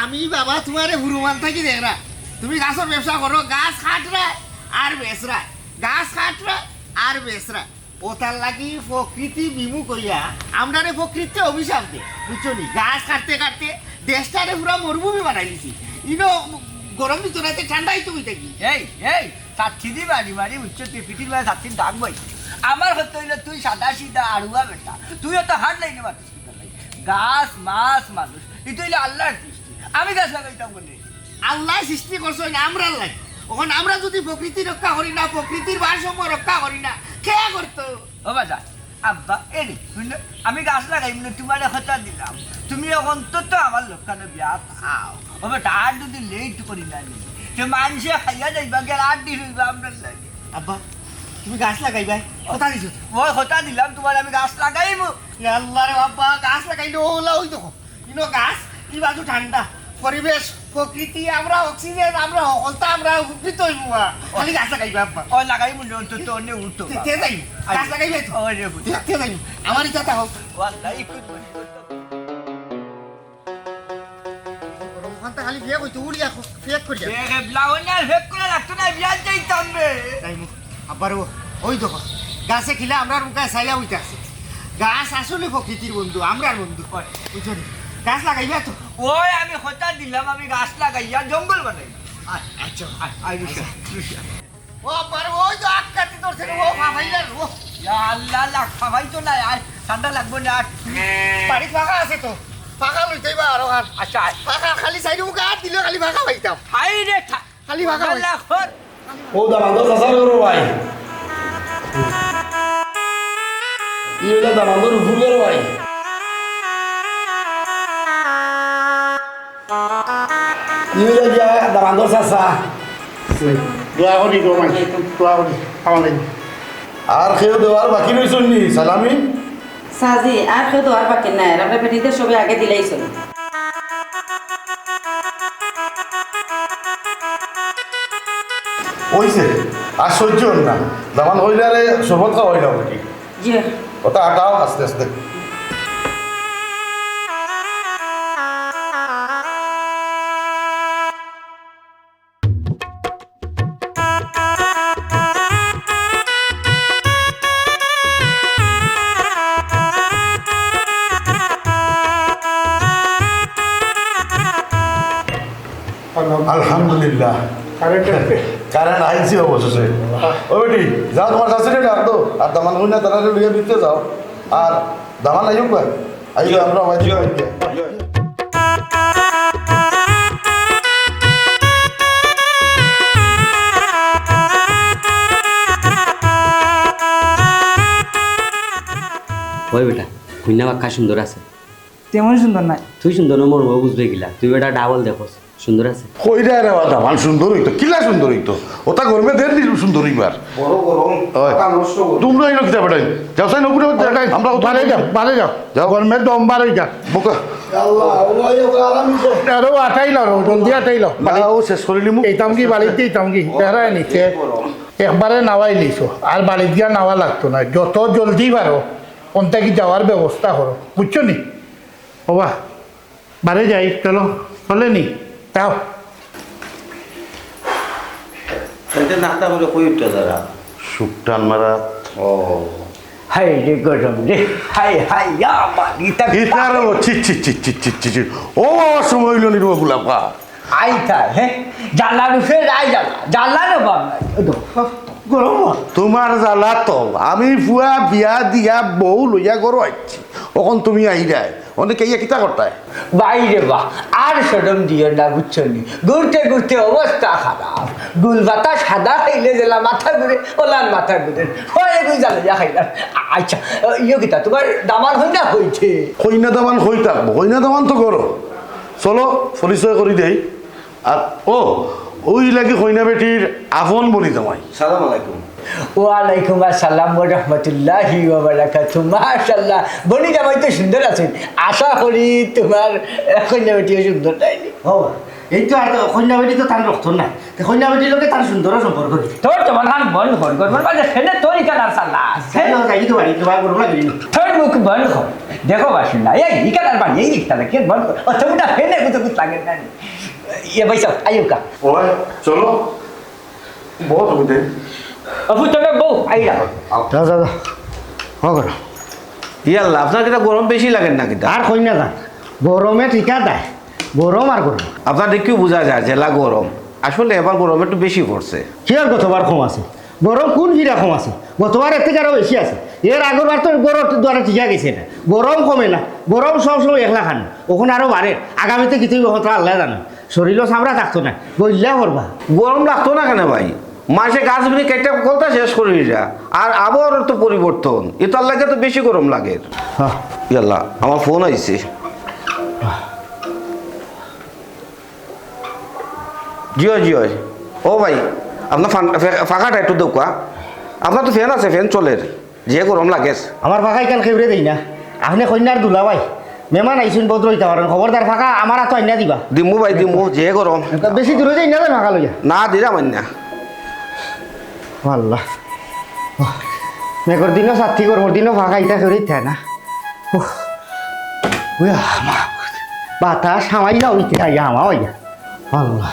আমি বাবা তুমারে হুরুমান থাকি দেখরাম, তুমি গাছর ব্যবসা করো, গাছ কাটরায় আর বেচরায়, গাছ কাটরায় আর বেচরায়। অতার লাগি প্রকৃতি বিমুখ অইয়া আমরারে প্রকৃতিয়ে অভিশাপ দে, বুঝছো নি? গাছ কাটতে কাটতে দেশটারে পুরা মরুভূমি বানাই দিছি। ইনো গরম দিতো না, তে ঠান্ডা অইতো কই থাকি? এই, এই, ছাত্তি দি বাড়ি মারি উঠছো, তুই পিঠির মাঝে ছাত্তির দাগ বই। আমার কথা অইলো, তুই সাদা সিধা আড়ুয়া বেটা, তুই অত হার লাইনে মাতিস কি করলাই? গাছ, মাছ, মানুষ, ইতা অইলো আল্লার সৃষ্টি। আমি গাছ লাগাইতাম কেনে? আল্লায় সৃষ্টি করছইন আমরার লাগি। অখন আমরা যুদি প্রকৃতি রক্ষা করি না, প্রকৃতির ভারসাম্য রক্ষা করি না, কে করতো? ও বাজান, আব্বা, এ রে, হুনো, আমি গাছ লাগাইমু নে, তুমারে কথা দিলাম। তুমি অন্তত আমার লগে বিয়াত আও। ও বেটা, আর যুদি লেট করি না নি, তে মানষে খাইয়া যাইবা, গেল আর দিন অইবা আমরার লাগি। আব্বা, তুমি গাছ লাগাইবায়? কথা দিছো তো? অয় কথা দিলাম তুমারে, আমি গাছ লাগাইমু। ইয়া আল্লাহ রে বাবা, গাছ লাগাইলে অলা অই দেখো। ইনো গাছ, ই বাজু ঠান্ডা। পরিবেশ, প্রকৃতি, আমরা অক্সিজেন, আমরা হকলতা, আমরা উপকৃত অইমু। খালি গাছ লাগাইবা আব্বা। অয় লাগাইমু নে, অন্তত অনে উঠো। তে, তে যাই, গাছ লাগাইবায় তো? অয় রে, তে, তে যাই, আমার ইচ্ছা থাকো। ও আল্লাহ, ই খুব গরম অখানতা খালি ফেক অইতো, উড়িয়া ফেক করিয়া। এ, এ, ব্লাউন আর ফেক করা লাগতো না, বিয়াত যাইতাম রে। যাইমু। আব্বার অউ, অউ দেখো, গাছে কিলা আমরার মুখে চাইয়া বইতা আছে। গাছ আসলে প্রকৃতির বন্ধু, আমরার বন্ধু। অয়। বুঝছো নি? গাছ লাগাইবা তো? অয়, আমি কথা দিলাম, আমি গাছ লাগাইয়া জঙ্গল বানাই। আয়, আচ্ছা। আয়, আয়, রুশা, আচ্ছা। রুশা। ও আব্বার, অউ তো আটকাতি ধরছে রে, ও ফাফাইলার, ও। ইয়া আল্লাহ, লাখ ফাফাই তো নাই, আর ঠান্ডা লাগবো না আর। বাড়িত ফাঁকা আছে তো, ফাঁকা লইতে অইবা আরো আর। আচ্ছা, আয়। ফাঁকা খালি সাইডে মুখে আর দিলে খালি ফাঁকা পাইতাম। হায় রে, ঠা- খালি ফাঁকা ভাই। আল্লাহ খর। অউ দামান্দর চাচার ঘরর ভাই। ই অইলা দামান্দর ফুফুর ঘরর ভাই। ই অইলা গিয়া দামান্দর চাচা। দোয়া করি গো মাই, দোয়া করি। আমার লাগি। আর কেউ দেওয়ার বাকি রইছইন নি, সালামি? চাচি, আর কেউ দেওয়ার বাকি নাই, আর আমরা বেটিন্তে সবে আগে দিলাইছইন। অইছে, আর সহ্য অর না। দামান অইলে আরে শরবত খাওয়াইলাম আর কি। জি। অতা আটাও আস্তে আস্তে। আলহামদুলিল্লাহ। কারেন্ট আছে? কারেন্ট আইছে অবশেষে। ও বেটি, যাও তুমার চাচিরে ডাক দেও, আর দামান কইন্যা তারারে লইয়া ভিতরে যাও, আর দামান আইউক বা। আইও, আমরা আওয়াজ দিও, আইও। ওই বেটা, কইন্যা বাক্কা সুন্দর আছে। তেমন সুন্দর নায়। তুই সুন্দর না, মোর বউ বুঝবে কিলা? তুই বেটা ডাবল দেখোস। সুন্দর আছে। কইরা রে বা দামান সুন্দর অইতো, কিলা সুন্দর অইতো? ওটা গরমে দের দিন সুন্দর অইবার। বড় গরম, ওই। মাথা নষ্ট গরম। তোমরা এলো কিতা বেটাই? যাও সাই নকুরে, আমরা বারে যাও, বারে যাও। যাও। গরমে দম বার অই যা। বোকা। আল্লাহ, ও ভাই, ও আরাম দিছে। আরে ও আটাই লও, জলদি আটাই লও। না, ও শেষ করি লিমু। এইতাম কি বাড়িতে এইতাম কি? বেড়ায় নিছে। একবারে নাওয়াই লিছো, আর বাড়িত গিয়া নাওয়া লাগতো না। যত জলদি পারো, অন্তা কি যাওয়ার ব্যবস্থা করো, বুঝছো নি? ওবা, বারে যাই, চলো, চলে নি, যাও। এতে নাস্তা করে কই উঠতে দাঁড়া? শুকটান মারা। ও। হায় রে গরম রে, হায় হায়, ইয়া বাড়ি তাক ইতার ও ছি, ছি, ছি, ছি, ছি, ছি, ছি। ও বাবা, সময় হইল নি রে বাবু লাফা। আইতা, হে? জানলার উপরে যাই জানলা, জানলা রে বাবা। ও তো, গরম। তোমার জ্বালা তো, আমি ফুয়া বিয়া দিয়া বউ লইয়া ঘরো আইছি। অখন তুমি আইরায়, অনেকে ইয়া কিতা করতায়? বাইরে বা, আর শরম দিও না, বুঝছো নি? ঘুরতে ঘুরতে অবস্থা খারাপ। গুল পাতা সাদা খাইলে যেলা মাথা ঘুরে, ওলার মাথা ঘুরে। হয় এগুলো জ্বালাইয়া খাইলাম। আ-, আচ্ছা, ইয়ে কিতা, তোমার দামান হইনা হইছে? কইনা দামান কই থাকবো, কইনা দামান তো ঘরো। চলো, পরিচয় করি দেই। আর ও, ওই লাগি কইনা বেটির আপন বনি জামাই। সালাম আলাইকুম। ওয়ালাইকুম আসসালাম ওয়া রাহমাতুল্লাহি ওয়া বারাকাতুহু। মাশাআল্লাহ, বনি জামাই তো সুন্দর আছইন। আশা করি তোমার, আহ, কইনা বেটিও সুন্দর, তাই নি? ও, এই তো আর তো কইনা বেটি তো তান রক্ত না। তো কইনা বেটির লগে তান সুন্দর সম্পর্ক কি? তোর জবান খান বন্ধ কর, কর, কর, কর, সেটা তোর ইকান আর সালা। যাই হোক, যাই তো বাড়ি, তোমার গরম লাগে নি? তোর মুখ বন্ধ কর। দেখো বাসিন্দা, এই ইকান আর বাড়ি, এই ইকান আর কে বন্ধ কর। ও, তুমি না ফেলে, কুতো কুতো লাগে না। ইয়ে ভাই সাহেব, আইও কা। ওই, চলো। বউ তুমি দেন। অফু, তুমি বউ, আইরা। যাও, যাও, যাও। হ্যাঁ, করো। ইয়াল্লা, আপনার কিতা গরম বেশি লাগে না কিতা? আর কই না যান। গরমে ঠিকা দেয়। গরম আর গরম। আপনার দেখিও বোঝা যায়, জেলা গরম। আসলে এবার গরম একটু বেশি পড়ছে। কি আর গতবার কম আছে? গরম কোন ফিরা কম আছে? গতবার এর থেকে আরো বেশি আছে। এর আগর বার তো গরম দুয়ারে ঠিকা গেছে না। গরম কমে না। গরম সব সময় একলা খান। ওখানে আরো বাড়ে। আগামীতে কিছু কথা আল্লাহ জানে। শরীরও চামড়া থাকতো না, গইল্লা করবা। গরম লাগতো না কেনে ভাই? মাসে গাছ বিনি কেটে কলতা শেষ করি যা। আর আবহাওয়ার তো পরিবর্তন, এটার লাগে তো বেশি গরম লাগে। হ্যাঁ। ইয়াল্লা, আমার ফোন আইছে। জি অয়, জি অয়। ও ভাই, আপনার ফান-, ফে-, ফাঁকাটা একটু দেউক্কা। আপনার তো ফ্যান আছে, ফ্যান চলের। যে গরম লাগের। আমার ফাঁকা ইখান কেউরে দেই না। আপনে কইন্যার দুলাভাই। মেহমান আইছইন, ভদ্র অইতা পারইন। খবরদার ফাঁকা আমার আতো আইন্যা দিবা। দিমু ভাই, দিমু, যে গরম। বেশি দূরে যাই না, ফাঁকা লইয়া। না, দিরাম আইন্যা। ও আল্লাহ। মেঘর দিনও ছাতি, গরমর দিনও ফাঁকা, ইতা কেউরে ইতা না। উফ। উয়া, মা। বাতাস হামাইয়া অইতে আইয়া হামা অইয়া। আল্লাহ।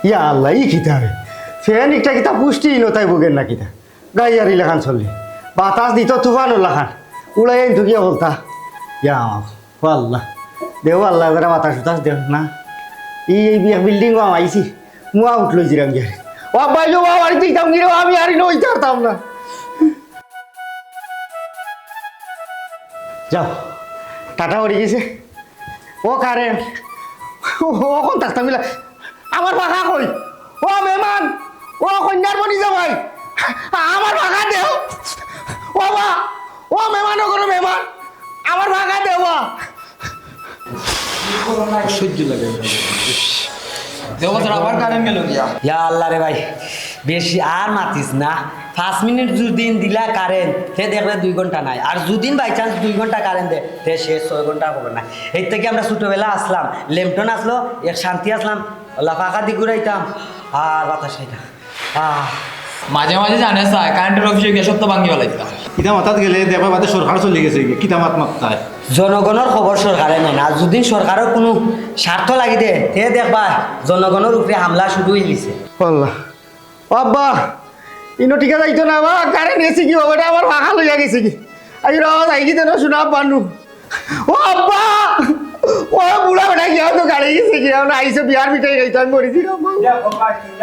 ইয়া আল্লাহ, ই কিতা রে? ফ্যান একটা কিতা পুষ্টিহীনতায় ভোগের না কিতা? গাড়ি আর ইলাখান চলে। বাতাস দিত তুফানর লাখান। উড়াইয়া ইন ঢুকিয়া বলতা। ইয়া আমার, ও আল্লাহ। দেও আল্লাহ, এবারে বাতাস উতাস দেও না। ই, এই বি-, বিল্ডিং ও আমাইছি। মুয়া উঠলো জিরাম গিয়া। ও আব্বা, আইলো, বাবা, বাড়িতে যাইতাম গিয়ে, আমি আর ইনো অইতে পারতাম না। যাও, টাটা পড়ি গেছে। ও কারেন্ট, ও কোন থাকতাম মিলা? আমার ফাঁকা কই? ও মেহমান, ও কইন্যার বনি জামাই, আমার ফাঁকা দেও। ও বা, ও মেহমান, ও করো মেহমান, আমার ফাঁকা দেও বা। সহ্য লাগে না। দেও বছর আবার কারেন্ট গেল গিয়া। ইয়া আল্লাহ রে ভাই, বেশি আর মাতিস না। পাঁচ মিনিট যুদিন দিলা কারেন্ট, তে দেখবে দুই ঘন্টা নাই। আর যুদিন by chance দুই ঘন্টা কারেন্ট দে, তে শেষ, ছয় ঘন্টা হবে না। এর থেকে আমরা ছোটবেলা আসলাম, লেমটন আসলো, এক শান্তি আসলাম, লাফাকা দি ঘুরাইতাম, আর বাতাস খাইতাম। আহ। মাঝে মাঝে জানে চায়, কারেন্টের অফিসে গিয়া সব তো ভাঙি ফালাইতা। কিতা মাতাত গেলে দেখবা বাদে সরকার চলে গেছে গিয়া, কিতা মাত মাততায়। জনগণর খবর সরকারে নেয় না। আর যুদিন সরকারর কুনু স্বার্থ লাগি দে, তে দেখবা জনগণর উপরে হামলা শুরু অই গেছে। ও আল্লাহ। ও আব্বা, ইনো টিকা যাইতো না বা, কারেন্ট গেছে কি বাবা, এটা আমার ফাঁকা লইয়া গেছে কি? আই রে বাবা, যাই কি দেন, শোনা আব্বা নু। ও আব্বা! ও বুড়া বেটা গিয়া তো গাড়ি গেছে গিয়া, না আইসে বিয়ার মিঠাই খাইতো, আমি মরি দিলাম।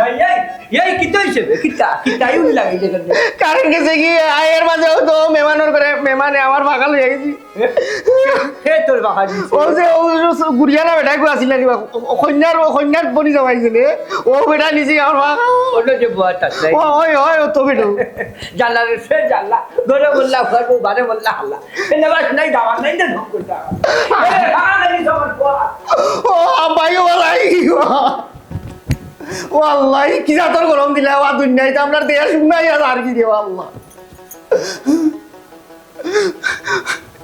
এই, এই, কিতা অইছে বে? কিতা? কিতা ইউনি লাগাইছে কেনে? কারেন্ট গেছে কি, আয়ের মাঝে ও তো মেহমানর করে, মেহমানে আমার ফাঁকা লইয়া গেছি। হে তোর ফাঁকা দিছে? ও যে, ও যে গুড়িয়া না বেটা, গো আসিল না কিবা, ও, ও কন্যার, ও কন্যার বনি জামাই ছিলে, ও বেটা নিছে আমার ফাঁকা। ওটা যে বুয়া তার নাই। ও, ওই, ওই, ও তো বেটা। জানলা রে, সে জানলা। ঘরে বললা, ঘর বউ, বারে বললা, হাল্লা। এনে বাস নাই, দামান নাই, না ঢং করতে আমার। এ, ফাঁকা নাই, আমার বুয়া। ও, আব্বাই, ও ভাই, ও। ও আল্লাহ, ই কি জাতর গরম দিলা, ও দুনিয়াইত আমরার দেশ উন্নয় আর, আর কি রে, ও আল্লাহ।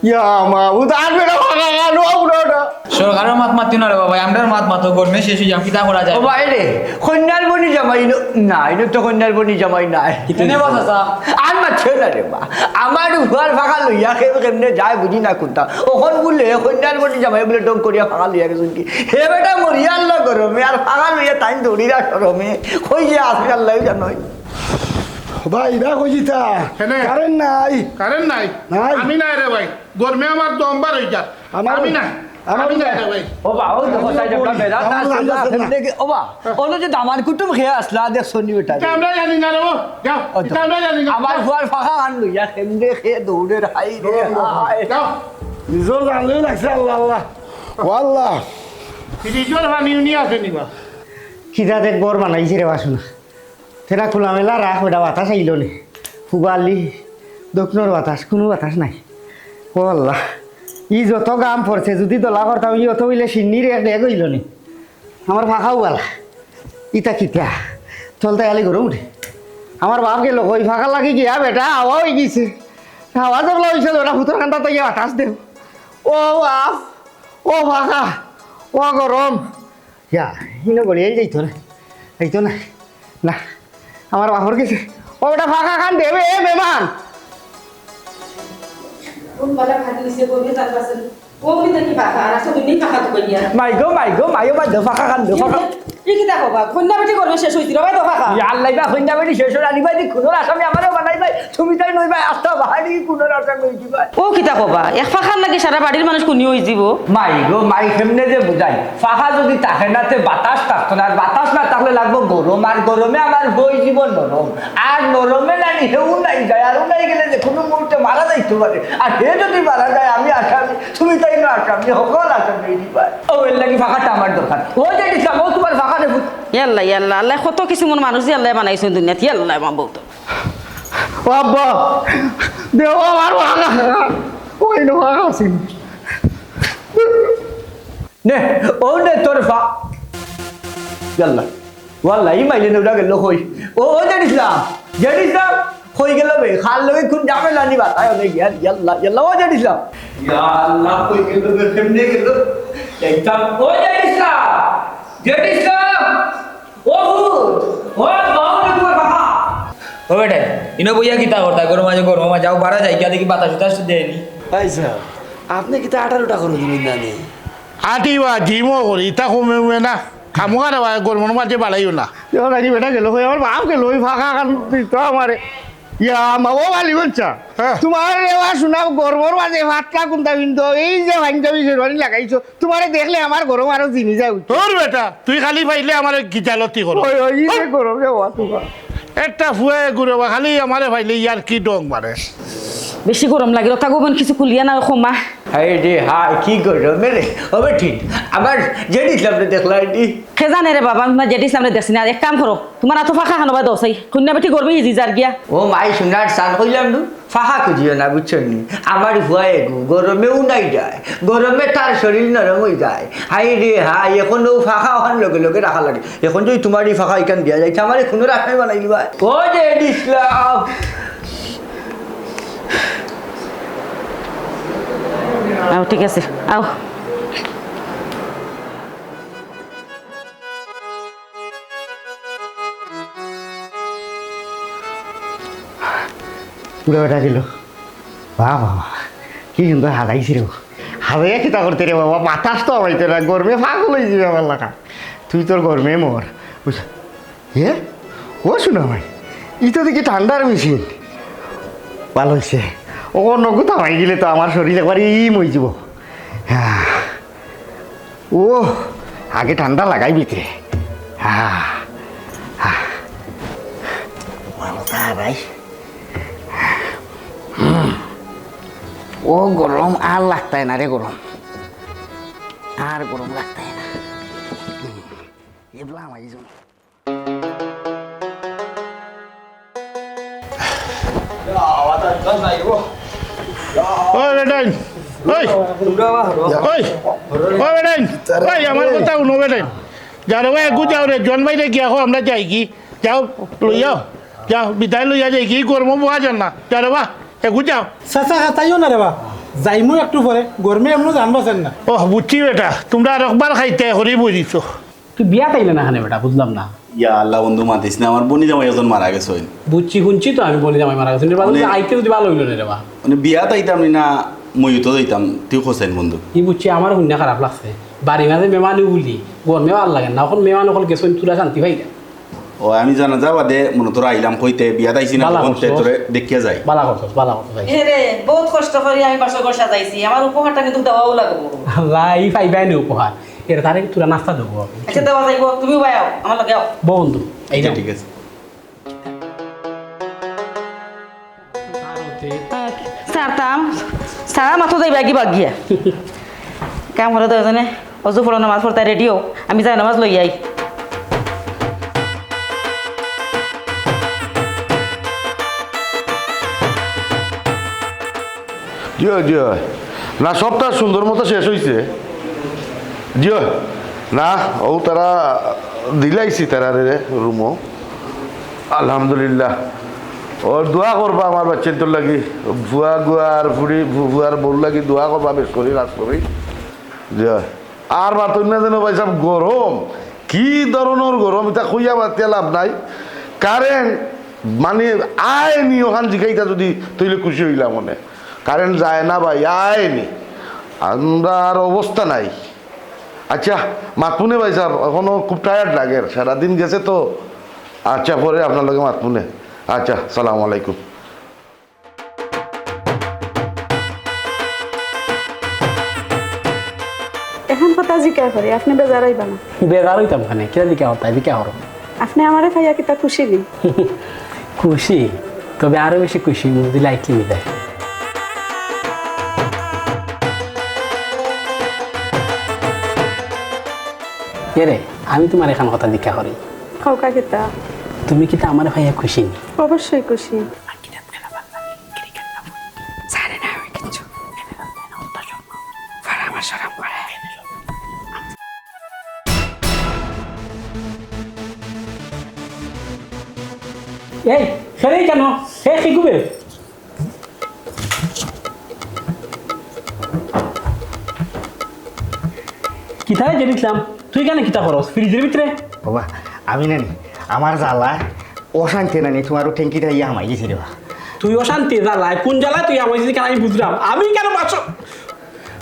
ইয়া মাবুদ, আর বেটা ফাঁকা খান, ও বুড়াটা। সরকারর মাত মাতিও না রে বাবা, আমরার মাত মাতো, গরমে শেষ অইযাম, কিতা করা যায়? ও ভাই রে, কন্যার বনি জামাই ন-, না, ইনো তো কন্যার বনি জামাই নাই। কেনে বা চাচা? আর মাতিও না রে বা, আমার ফুয়ার ফাঁকা লইয়া কেউ কেমনে যায় বুঝি না কুন্তা। অখন বুলে কন্যার বনি জামাই বুলে ঢং করিয়া ফাঁকা লইয়া গেছইন কি? হে বেটা মরিয়া আল্লাহ গরমে, আর ফাঁকা লইয়া তাইন দৌড়িরা শরমে। কই যে আছে আল্লাহ জানইন। ভাই, ইবা কইছি তা। কেনে? কারেন্ট নাই। কারেন্ট নাই? নাই। আমি নাই রে ভাই, গরমে আমার দম বার অই যার। আমার আমি নাই। আমার আমি নাই রে ভাই। ও বা, ও দেখো, আমার তাই যে ওই, বেড়া আমার আছে, ওই আছে না। দেখে, ও বা, ওলো যে দামান কুটুম খেয়ে আসলা, দেখছো নি বেটা? ইটা আমরা জানি না রে, ও, যাও। ও তো। ইটা আমরা জানি না। আমার ফুয়ার ফাঁকা খান লইয়া, কেমনে খেয়ে দৌড়ের, হায় রে, হায়। যাও। নিজর জানলেও লাগছে, আল্লাহ, আল্লাহ। ও আল্লাহ। ফ্রিজর পানি উনি আছে নি বা? কিতা দেখ ঘর বানাইছে রে বাসনা। তেরা খোলামেলা রাখ, বেটা বাতাস আইলো নে। পুবালি, দক্ষিণর বাতাস, কুনু বাতাস নাই। ও আল্লাহ, ই যত গাম পড়ছে, যুদি দলা করতাম, ই অত অইলে সিন্নির এক ডেগ অইলো নে। আমার ফাঁকাও বালা। ইতা কিতা? চলতে গেলে গরম উঠে। আমার বাপ গেল কই, ফাঁকা লাগি গিয়া বেটা, হাওয়া অই গেছে। হাওয়া যেবলা অইছে, ওটা ফুতর কান্দাত গিয়া বাতাস দেও। ও বাপ, ও ফাঁকা, ও গরম। ইয়া, ইনো বলিয়াইল যাইতো না। যাইতো না। না, আমার বাপর গেছে। ও বেটা ফাঁকা খান দেবে, এ মেহমান। কোন বালা খাদি হইছে, কোন জাত আছে? ও উনি দেখি ফাঁকা, আর আছে উনি ফাঁকা তো কইয়া। মাই গো, মাই গো, মাই ও মাই দো ফাঁকা খান দো ফাঁকা। এই কিতা কবা? কন্যা বেটি গরমে শেষ হইছিল, ভাই তো ফাঁকা। ইয়া আল্লাহ, ইবা কন্যা বেটি শেষ হইল, আনিবাই দি খুনর আসামি আমারেও বানাইবাই, তুমি তাই নইবাই, আস্তা বাহারি খুনর আসামি হইছি ভাই। ও কিতা কবা? এক ফাঁকার লাগি সারা বাড়ির মানুষ খুনি হইযিবো। মাই গো মাই, কেমনে যে বুঝাই, ফাঁকা যদি থাকে না তে বাতাস থাকতো না, আর বাতাস না থাকলে লাগবো গরম, আর গরমে আমার বই জীবন নরম, আর নরমে নানি হেউ নাই যায়, আর নাই গেলে যে কোনো মুহূর্তে মারা যাইতে পারে, আর হে যদি মারা যায় আমি আসামি, তুমি তাই না আসামি, হকল আসামি হইতে পারে। ও এর লাগি ফাঁকাটা আমার দরকার। ও যে ইসলাম, ও তোমার ফাঁকা দেখো। ইয়াল্লা, ইয়াল্লা, আল্লাহ কত কিছু মন মানুষ যে আল্লাহ বানাইছেন দুনিয়াত, ইয়াল্লা মাবুদ। ও আব্বা, দেও আমার ফাঁকা, ওই নো ফাঁকা আছে। নে, ও নে তোর ফা-, ইয়াল্লা। ওয়াল্লা, ই মাইলে নে উড়া গেল কই? ও, ও জানিস না? জানিস না? কই গেল বে? খাল লগে কোন ঝামেলা নি বাতায় অনেক ইয়ার, ইয়াল্লা, ইয়াল্লা, ও জানিস না? ইয়াল্লা, কই গেল বে? কেমনে গেল? একদম, ও জানিস না? জানিস না? ও ভূত! ও বাবা, তোমার বাবা! ও বেটা, ইনো বইয়া কিতা করতা? গরম মাঝে, গরম মাঝে, যাও বারা যাই, গিয়া দেখি বাতাস উতাস দেয়নি। ভাই সাহেব, আপনি কিতা আটা রুটা করে দিবেন না নি? আটি বা জিমও করি, ইতা কমে উমে না। খামোখা রে ভাই, গরমর মাঝে বাড়াইও না। দেখো নাকি বেটা গেল, কই আমার বাপ গেল, ওই ফাঁকা খান দিত আমারে। ইয়া, মা, ও বালি বলছা? হ্যাঁ। তোমার রেওয়া শোনা গরমর মাঝে ভাতটা কোনটা বিন্দু, এই যে পাঞ্জাবি শেরওয়ানি লাগাইছো, তোমারে দেখলে আমার গরম আরো জিমি যায় উঠে। তোর বেটা, তুই খালি পাইলে আমার গিজালতি করো। ওই, ওই, এই যে গরম রেওয়া তোমার। একটা ফুয়ে গুরবা, খালি আমারে পাইলে ইয়ার কি ডং মারে। বেশি গরম লাগে, রথা গোবন কিছু খুলিয়া না, খোমা। হায় রে হায়, কি গরমে রে। ও বেটি, আমার জেঠি ইসলামরে দেখলা এটি? কে জানে রে বাবা, আমি জেঠি ইসলামরে দেখছি না। এক কাম করো, তোমার আতো ফাঁকা খানো বা দোসাই, কন্যা বেটি গরমে ইজি যার গিয়া। ও মাই সোনার সান কইলাম নু, ফাঁকা খুঁজিও না, বুঝছো নি? আমার ফুয়া এগু, গরমে উনাই যায়, গরমে তার শরীর নরম হয়ে যায়। হায় রে হায়, এখন ও ফাঁকা ওখান লগে লগে রাখা লাগে। এখন যদি তোমার এই ফাঁকা এখান দিয়া যাইছে, আমার এখনো রাখাই বানাই দিবা। ও জেঠি ইসলাম। আও, ঠিক আছে, আও। পুরা বেটা গেল। বাহ, বাহ, বাহ। কি সুন্দর হাজাইছে রে। হাজাইয়া কিতা করতে রে বাবা? বাতাস তো হইতে না, গরমে পাগল হয়ে যাবে আমার লাগা। তুই তোর গরমে মর। বুঝ-, এ? ও শোনা ভাই, ই তো দেখি ঠান্ডার মেশিন। ভালো হইছে। ও নগদ হামাই গেলে তো আমার শরীর একবারে ইম হয়ে যাব। হ্যাঁ। ও, আগে ঠান্ডা লাগাই ভিতরে। হা, হা। মালতা ভাই। হুম। ও গরম আর লাগতায় না রে গরম। আর গরম লাগতায় না। হুম। এবলা আমার এই জন্য। ওই বেটাইন, ওই, ওই, ওই বেটাইন, ওই আমার কথা হুনো বেটাইন। যাও রে বা, এগু যাও রে, জন ভাইরে গিয়া কও আমরা যাইগি। যাও, লইয়াও, যাও, বিদায় লইয়া যাইগি, গরমো বওয়া যার না। যাও রে বা, এগু যাও। চাচা, হাতাইও না রে বা, যাইমু একটু পরে, গরমে এমনও জান বাঁচের না। ওহ, বুঝছি বেটা, তুমরা আর একবার খাইতে হরি বুঝিছো। তুই বিয়াত আইলে না কেনে বেটা, বুঝলাম না। ইয়া আল্লাহ বন্ধু, মাতিস না, আমার বনি জামাই একজন মারা গেছইন। বুঝছি, হুনছি তো আমি বনি জামাই মারা গেছইন। এর বাদে মানে আইতে যদি ভালা অইলো না রে বা। মানে বিয়াত আইতাম নি না, মইতো যাইতাম, তুই কছইন বন্ধু। ই বুঝছি, আমার হুনিয়া খারাপ লাগছে। বাড়ির মাঝে মেহমানউ বুলি, গরমেও আর লাগে না। অখন মেহমান অকল গেছইন, থুড়া শান্তি পাইলাম। ও, আমি জানাজা বাদে মনো থর আইলাম কইতে, বিয়াত আইছি না, ভালা তখন তে করছস। তোরে দেখিয়া যাই। ভালা করছস, ভালা করছস, যাই। হে রে, বহুত কষ্ট করি আমি বাসর ঘর সাজাইছি, আমার উপহারটা কিন্তু দেওয়াও লাগবো। আল্লাহ, ই পাইবায় নি উপহার। এর তারে থুড়া নাস্তা দেবো আমি। আচ্ছা, দেওয়া যাইবো, তুমিও বাই আও, আমার লগে আও। বউ বন্ধু, এই আচ্ছা, নাও। ঠিক আছে। ছাড়তাম, ছাড়া মাত্র যাইবা কি বাগিয়া। কাম করো দুইজনে, অজু পড়ো, নামাজ পড়তায় রেডি অও, আমি যাই নামাজ লই আই। জি অয়, জি অয়। না, সবটা সুন্দর মতো শেষ অইছে। জি অয়। না, অউ তারা দিলাইছি তারারে রুমো। আলহামদুলিল্লাহ। অউ দোয়া করবা আমার বাচ্চাইন্তর লাগি। ফুয়া গুয়ার ফুড়ি, ফু-, ফুয়ার বউর লাগি দোয়া করবা বেশ করি, খাছ করি। জি অয়। আর মাতইন না যেন ভাইসাব, গরম, কি ধরনর গরম, ইতা কইয়া মাতিয়া লাভ নাই। কারেন্ট মানে আয় নি অখান জিকাইতা যদি, তইলে খুশি অইলাম অনে। কারেন্ট যায় না ভাই, আয় নি। আমরার অবস্থা নাই। আচ্ছা, মাতমুনে ভাইসাব, অখনো খুব টায়ার্ড লাগের, সারাদিন গেছে তো। আচ্ছা, পরে আপনার লগে মাতমুনে। আচ্ছা, সালামু আলাইকুম। অখন কথা জিকার করি, আপনে বেজার অইবা না? বেজার অইতাম কেনে? কিতা জিকার করতায়, জিকার করো। আপনে আমারে পাইয়া কিতা খুশি নি? খুশি? তবে আরো বেশি খুশি অইমু যদি লাইট নিভি যায়। এরে, আমি তুমারে একখান কথা জিকার করি। কউক্কা কিতা? তুমি কিতা আমারে পাইয়া খুশি নি? অবশ্যই খুশি। জানে না আমি কিচ্ছু। পরে আমার শরম করে। এই, খেলেই কেন? হে, কি গুবে? কিতারে জেরিছলাম? তুই কেনে কিতা করস ফ্রিজর ভিতরে? বাবা, আমি নানি, আমার জ্বালায় অশান্তি নানি, তুমার অউ ট্যাঙ্কিটা ইয়া হামাই গেছে রে বা। তুই অশান্তি জ্বালায়, কুন জ্বালায় তুই হামাই গেছিস কেনে আমি বুঝরাম? আমি কেনে বাঁচো?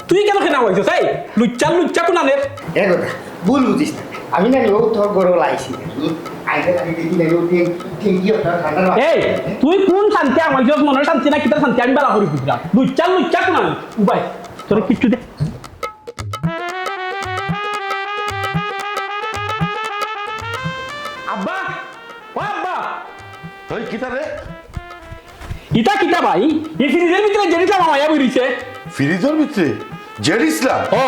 তুই কেনে কেনে হামাইছস? এই, লুচ্চা, লুচ্চা কুনানের? এ কথা, ভুল বুঝিস না। আমি নানি অউ তোর ঘরো লাইছি। আমি আইলে আমি দেখি নানি অউ ট্যাঙ্ক-, ট্যাঙ্কি আপনার ঠান্ডা না। এই, তুই কুন শান্তি হামাইছস? মনর শান্তি না কিতার শান্তি? আমি ভালা করি বুঝরাম। লুচ্চা, লুচ্চা কুনানের? উবাই, তোরে কিচ্ছু দে। আব্বা, ও আব্বা। ওই কিতা রে? ইতা কিতা ভাই? ই ফ্রিজর ভিতরে জেরিছলাম হামাইয়া বইরিছে। ফ্রিজর ভিতরে? জেরিছলাম? ও।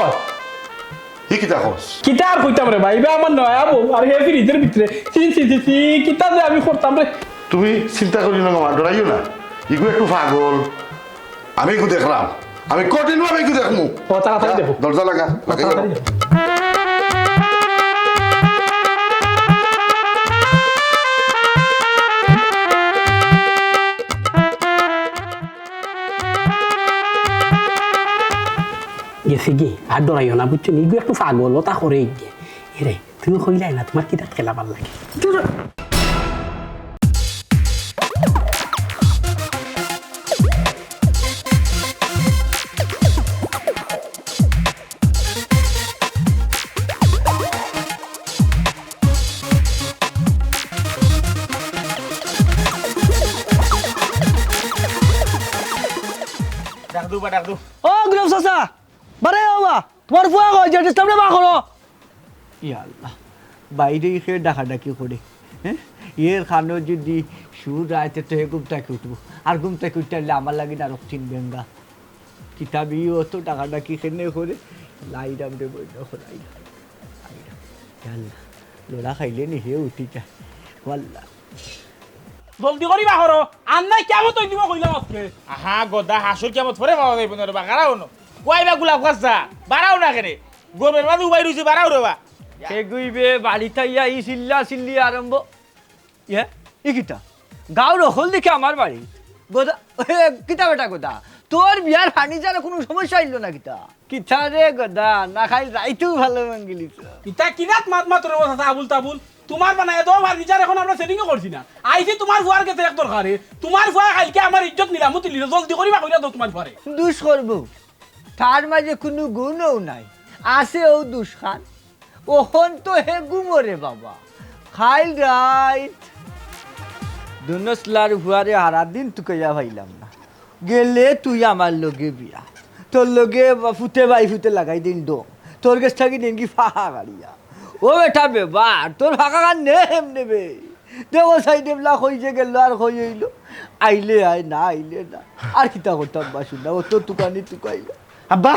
ই কিতা কস? কিতা আর কইতাম রে ভাই, ইবা আমার নয়া বউ, আর হে ফ্রিজর ভিতরে। ছি, ছি, ছি, ছি, কিতা যে আমি করতাম রে। তুমি চিন্তা করিও না, মামা, ডরাইও না। ইগু একটু পাগল। আমি ইগু দেখরাম, আমি কঠিনভাবে ইগু দেখমু। ও, তাড়াতাড়ি যা, দেখো। দরজা লাগা, ও, লাগাই তাড়াতাড়ি যাও। দেখো। গেছে গি, আর ডরাইও না, বুঝছো নি? ইগু একটু পাগল, অতা করে ইগে। এরে, তুমি কইলায় না, তুমার কিতাত খেলা ভালা লাগে? ধুর। ডাক দেও বা, ডাক দেও। ও গিরফ চাচা, বারে আও বা। তুমার ফুয়া কই যে ডিস্টার্বরে বার করো। ইয়া আল্লাহ, বাইরে ই কে ডাকাডাকি করে, হ্যাঁ? এর কানো যদি সুর আয় তে তো হে ঘুম থাকি উঠবো, আর ঘুম থাকি উঠতে হলে আমার লাগি না রক্তিম বেঙ্গা। কিতাবি অত ডাকাডাকি কেনে করে, লাইরাম রে বইন, লাইরাম, লাইরাম। ইয়া আল্লাহ, লড়া খাইলে নি হে উঠি যায়। ও আল্লাহ। জলদি করি বার করো, আর নাই কিয়ামত অই দিবো কইলাম আজকে। আহা গদা, হাসর কিয়ামত পরে পাওয়া যাইবো না রে বা, খাড়াও না। কইবা গোলাপ গাছ যা, বাড়াও না কেনে? গরমের মাঝে উবাই রইছি, বাড়াও রে বা। হে গুইবে বাড়িত আইয়া ই চিল্লা চিল্লি আরম্ভ। ইয়ে, ই কিতা? গাঁওর অকল দেখি আমার বাড়ি। গদা, এ, কিতা বেটা গদা? তোর বিয়ার ফার্নিচারে কুনু সমস্যা অইলো না কিতা? কিতা রে গদা, না খাইল রাইতেউ ভালা ভাঙ্গিলিছ। ইতা কিনাত মাত মাত রে বা চাচা, আবুল তাবুল। তুমার বানাইয়া দেওয়া ফার্নিচার অখন আমরা সেটিংও করছি না। আইছি তুমার ফুয়ার গেছে এক দরকারে। তুমার ফুয়া কাইলকে আমার ইজ্জত নিলামো তুলিলো, জলদি করি বার করিয়া দেও তুমার ফুয়ারে। দুষ করবো। তার মাঝে কুনু গুণও নাই, আছে অউ দুষখান। অখন তো হে ঘুমো রে বাবা, খাইল রাইত। দুনসলার ফুয়ারে হারা দিন তুকাইয়া পাইলাম না। গেলে তুই আমার লগে বিয়া, তোর লগে বা-, ফুতে বাই ফুতে লাগাই দিন ডং, তোর গেছ থাকি নেঙ্গি ফাঁকা গাড়িয়া। ও বেটা বেবার, তোর ফাঁকা কান নে এমনে বে। দেখো সাইডে বলা কই যে গেল আর কই অইলো। আইলে আয়, না আইলে না। আর কিতা করতাম বা শুনা, ও তো তুকানি তুকাইলো। আব্বা,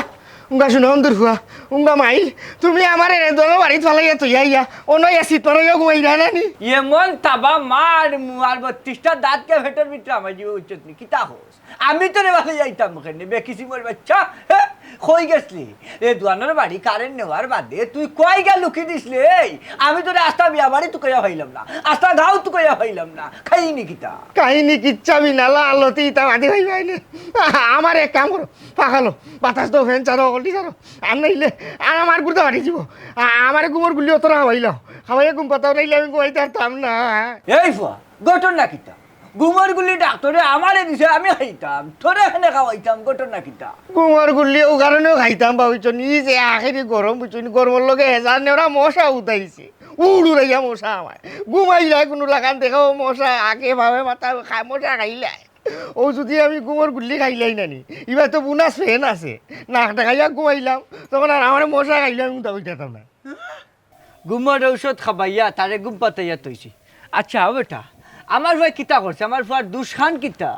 উঙ্গা শুনো, অন্দুর ফুয়া, উঙ্গা মাইল, তুমি আমারে এরে দোনো বাড়িত ফালাইয়া থইয়া আইয়া, অনো ইয়া সিট মারাইয়া ঘুমাইরা না নি? এমন তাবা মার মুয়ার বত্রিশটা দাঁত কে ফেটর ভিতরে আমার জীব উচ্চত নি, কিতা কস? আমি তোরে বাসে যাইতাম কেনে, বেকিসিমর বাচ্চা, হে? কই গেছলি? এ দুয়ানোর বাড়ি কারেন্ট নেওয়ার বাদে তুই কই গা লুকি দিছলি? এই, আমি তোরে আস্তা বিয়া বাড়ি তুকাইয়া পাইলাম না, আস্তা গাঁও তুকাইয়া পাইলাম না, খাইনি কিতা? কাহিনী কিচ্ছা বিনালা আলোতে ইতা মাতি ভাই ভাই নে। আমার এক কাম করো, পাখালো, বাতাস দাও, ফ্যান চালাও, অকলটি চালাও। আর নাইলে, আর আমার গুর্দা ফাটি যিবো। আ-, আমারে ঘুমর গুলি অতরা খাওয়াইলাও। খাওয়াইয়া ঘুম পাতাও, নাইলে আমি ঘুমাইতে পারতাম না। এই ফুয়া, ঘটনা কিতা? ঘুমর গুলি ডাক্তরে আমারে দিছে, আমি খাইতাম। তোরে কেনে খাওয়াইতাম, ঘটনা কিতা? ঘুমর গুলি অউ কারণেউ খাইতাম বা, বুঝছো নি? যে আখেরি গরম, বুঝছো নি? গরমর লগে হেজার নেওরা মশা উঠাইছে। উড় উড়াইয়া মশা আমায়। ঘুমাইলায় কুনু লাখান দেখাও মশা, আগে ভাবে মাথা খা-, মশা খাইলায়। অউ যুদি আমি ঘুমর গুল্লি খাইলাই না নি, ইবার তো বুনাস ফ্যান আছে, নাক ডাকাইয়া ঘুমাইলাম, তখন আর আমারে মশা খাইলে আমি উঠা উঠাতাম না। ঘুমর ঔষধ খাবাইয়া তারে ঘুম পাতাইয়া থইছি। আচ্ছা, ও বেটা, আমার ফুয়ায় কিতা করছে? আমার ফুয়ার দুষখান কিতা?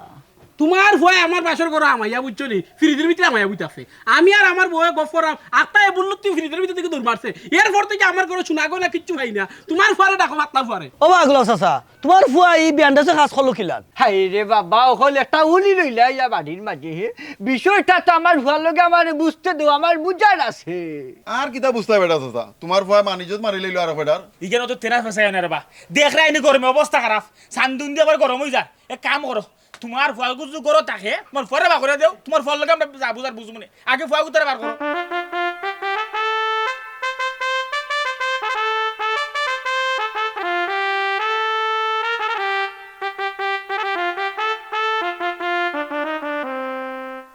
তুমার ফুয়ায় আমার বাসর ঘরো হামাইয়া, বুঝছো নি, ফ্রিজর ভিতরে হামাইয়া বই থাকছে। আমি আর আমার বউয়ে গফ কররাম, আত্তায় বুল্লুত তুই ফ্রিজর ভিতর থাকি দৌড় মারছে। এরপর থাকি আমার ঘরো সোনা গয়না কিচ্ছু পাই না। তুমার ফুয়ারে ডাকো, মাতলা ফুয়ারে। ও বা, আগুলা চাচা, তুমার ফুয়ায় ই বেআন্দাজে কাজ করলো কিলান? হায় রে বাবা, অকল একটা উলি লইলা ইয়া বাড়ির মাঝে, হে? বিষয়টা তো আমার ফুয়ার লগে আমারে বুঝতে দেও, আমার বুঝার আছে। আর কিতা বুঝতায় বেটা চাচা? তুমার ফুয়ায় মান ইজ্জত মারি লইলো আর বেটার। ইখানো তো তেনা ফেসাই না রে বা। দেখরায় নি গরমে অবস্থা খারাপ। সান্দুন দি আবার গরম অই যায়। এক কাম করো, তুমার ফুয়া যুদি ঘরো থাকে, তুমার ফুয়ারে বার করিয়া দেও, তুমার ফুয়ার লগে আমরা যা বুঝার বুঝমুনে। আগে ফুয়া গুতারে বার করো।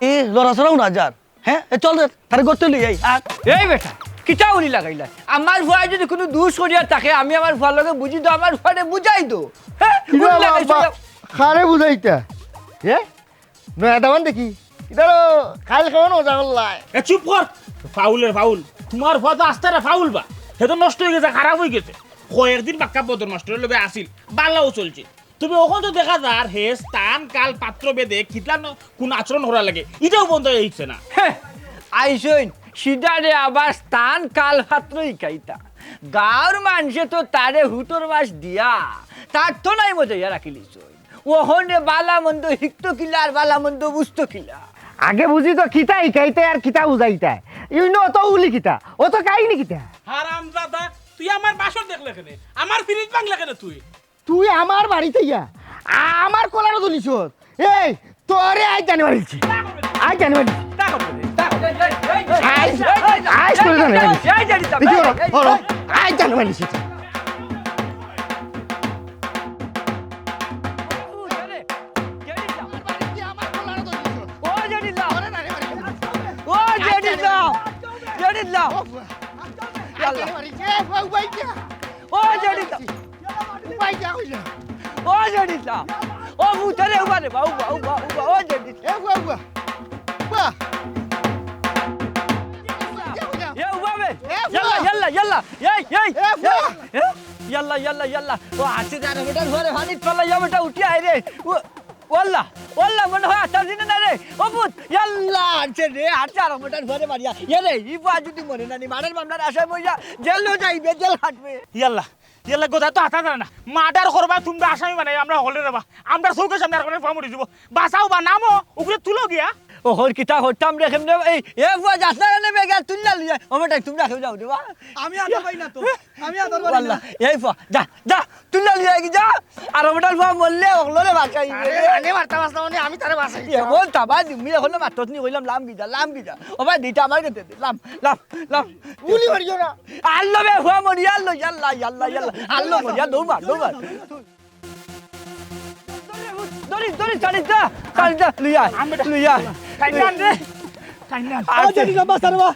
এ, লড়াচড়াও না যার। হ্যাঁ? এ, চল রে, তারে গর্তে লই আই। আর এই বেটা, কিতা উলি লাগাইলা? আমার ফুয়ায় যুদি কুনু দুষ করিয়া থাকে, আমি আমার ফুয়ার লগে বুঝি দেও, আমার ফুয়ারে বুঝাই দেও। হ্যাঁ? কিতা উলি লাগাইছো বাবা, না? কারে বুঝাইতা? হ্যাঁ? নয়া দামান দেখি। ইতারে খাইল কেমন মজা করলাই? এ, চুপ কর। ফাউলের ফাউল। তুমার ফুয়া তো আস্তারা ফাউল বা। হে তো নষ্ট অই গেছে, খারাপ অই গেছে। কয়েকদিন বাক্কা বদর মাস্টরের লগে আছিল, বালাও চলছিল। তুমি অখন তো দেখা যার হে স্থান, কাল, পাত্র ভেদে কিতা ন-, কুন আচরণ করা লাগে, ইটাও বন্ধ অই গেছে না। হে, আইসইন, সিধারে আবার স্থান, কাল, পাত্র হিকাইতা। গাঁওর মানষে তো তারে হুতর বাস দিয়া, তার তো নাই মজা ইয়া রাখিলিছইন। অখনে বালা মন্দ হিকতো কিলা আর বালা মন্দ বুঝতো কিলা? আগে বুঝি তো কিতা হিকাইতে আর কিতা বুঝাইতে। ইনো অত উলি কিতা? অত কাহিনী কিতা? হারামজাদা, তুই আমার বাসর দেখলে কেনে? আমার ফ্রিজ ভাঙলে কেনে তুই? তুই আমার বাড়িত আইয়া আমার কলারো ধরিছস। এই, তোরে আইজ জানি মারিছি। আইজ জানি মারিছি। আইজ, আইজ তোরে জানি মারিছি। দেখি ওরা, ওরা, আইজ জানি মারিছি। ও জেডিল্লা! ও জেডিল্লা! জেডিল্লা! ও জেডিল্লা! ও জেডিল্লা! ও ভূতরে উবা রে বা, উবা, উবা, উবা, ও জেডিল্লা! এ উবা, উবা। উবা। ইয়াল্লা, এই, এই, এ, ফুয়া! এ, ইয়াল্লা, ইয়াল্লা, ইয়াল্লা। ও, আছে রে, আরো বেটার ঘরে পানিত ফালাইয়া বেটা উঠি আয় রে। ও, ওয়াল্লা, ওয়াল্লা, মনে হয় আতার দিনে না রে। ও পুত, ইয়াল্লা, আছে রে, আছে আরো বেটার ঘরে মারিয়া। এ রে, ই বুয়া যদি মরে না নি, মারার মামলার আসামি অইয়া জেলও যাইবে, জেল খাটবে। ইয়াল্লা, ইয়াল্লা, গোদা তো আতা জানে না। মার্ডার করবা তোমরা আসামি বানাই, আমরা হকলে রে বা। আমরা চউখর সামনে আর কোনো ফুয়া মরি যাইবো। বাঁচাও বা নামো, উপরে তুলো গিয়া। ও হর কিতা করতাম রে, কেমনে? এই, এ ফুয়া, যাস না রে বেগা, তুল্লা লইয়া। ও বেটা, তোমরা কেউ যাও রে বা। আমি আদর পাই না তো, আমি আদর পাই না। ওয়াল্লা, এই ফুয়া, যা, যা, তুল্লা লইয়া কি যা। আর ও বেটার ফুয়া মরলে হকলরে বাঁচাই। আরে, জানে মারতা বাঁচলা মানে আমি তারে বাঁচাই। এমন তাবা দিমু, এখনো মাতস নি কইলাম, লাম গি যা, লাম গি যা। ও ভাই, দিটা আমার গেছে দে, লাম, লাম, লাম। গুলি মারিও না। আল্লাহ বে, ফুয়া মরি, আল্লাহ, ইয়াল্লা, ইয়াল্লা, ইয়াল্লা। আল্লাহ মরি, আল্লাহ, দৌড় মার, দৌড় মার। দড়ি, দড়ি, ছাড়ি দা, ছাড়ি দা, লইয়া, আমি বেটা লইয়া। টাইম না রে, টাইম না। আর ও জানি না, বাঁচা রে বা।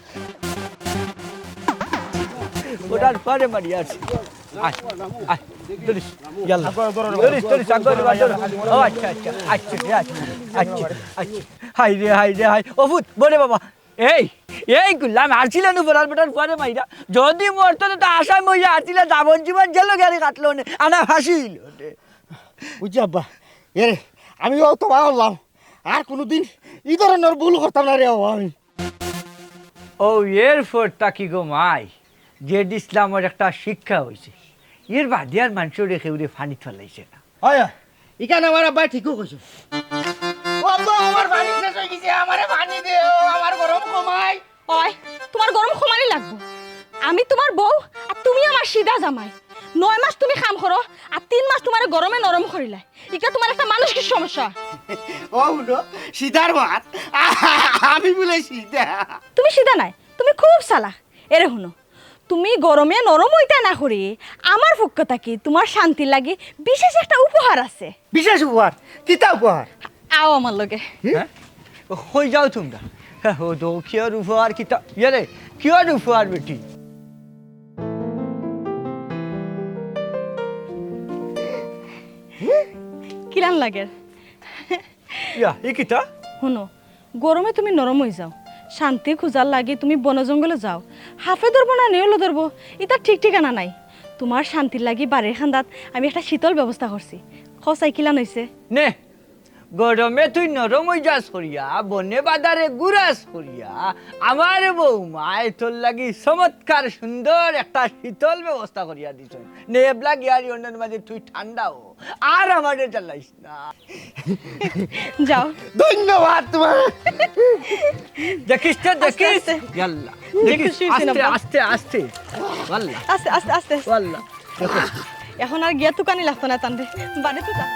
ওটার পরে মারি আছে। আয়, আয়, দড়ি, ইয়াল্লা। দড়ি, দড়ি, সাগর, সাগর। ও আচ্ছা, আচ্ছা, আচ্ছা, আচ্ছা, আচ্ছা, আচ্ছা। হায় রে, হায় রে, হায়। ও পুত, বলে বাবা, এই, এই গুলাম, হারছিলা নু বড়ার বেটার ফুয়ারে মাইরা। যদি মরতো তো আসামি অইয়া হারছিলা, যাবজ্জীবন জেলো গিয়া কাটলো নে, আনা ফাঁসি অইলো নে। বুঝছি আব্বা, এরে, আমি অউ তবা করলাম, আর কুনুদিন ই ধরনর ভুল করতাম না রে বাবা আমি। ও এর পর থাকি গো মাই, জেড ইসলামর একটা শিক্ষা অইছে। এর বাদে আর মানষরে কেউরে পানিত ফালাইছে না। হয়, হয়। ইখান আমার আব্বায় ঠিকউ কইছে। ও আব্বা, আমার পানি শেষ অই গেছে, আমারে পানি দেও, আমার গরম কমাই। ওই, তুমার গরম কমানি লাগবো। আমি তুমার বউ, আর তুমি আমার সিধা জামাই। নয় মাস তুমি কাম করো, আর তিন মাস তুমারে গরমে নরম করিলাই। ইটা তুমার একটা মানসিক সমস্যা। ও হুনো, সিধার মাত, আমি বুলে সিধা। তুমি সিধা নায়, তুমি খুব চালাক। এরে হুনো, তুমি গরমে নরম অইতা না করি, আমার পক্ষ থাকি তুমার শান্তির লাগি বিশেষ একটা উপহার আছে। বিশেষ উপহার? কিতা উপহার? আও আমার লগে। হ্যাঁ? কই যাও তুমরা? হ্যাঁ, ও তো কিওর উপহার কিতা? ইয়ে রে, কিওর উপহার বেটি? কিলান লাগের? ইয়া, ই কিতা? হুনো, গরমে তুমি নরম অই যাও। শান্তি খুজার লাগি তুমি বন জঙ্গলো যাও। হাফে ধরবো না নেউলো ধরবো, ইতার ঠিক ঠিকানা নাই। তুমার শান্তির লাগি বাড়ির কান্দাত আমি একটা শীতল ব্যবস্থা করছি। কও চাই কিলান অইছে? নে, গরমে তুই নরম অই যাস করিয়া, বনে বাজারে ঘুরাস করিয়া, আমার বউমায় তোর লাগি চমৎকার সুন্দর একটা শীতল ব্যবস্থা করিয়া দিছইন। নে, এবলা গিয়া আর অন্যর মাঝে তুই ঠান্ডা অ। আর আমারে জ্বালাইস না। যাও। ধন্যবাদ তুমার। দেখিস তো, আস্তে, দেখিস। আস্তে। ইয়াল্লা। যে দেখিস, খুশি হইছে না আস্তে, বাবা। আস্তে, আস্তে। ওয়াল্লা। আস্তে, আস্তে, আস্তে, আস্তে। ওয়াল্লা। দেখো। এখন আর গিয়া তুকানি লাগতো না তানরে। বাড়িত তো যাবো।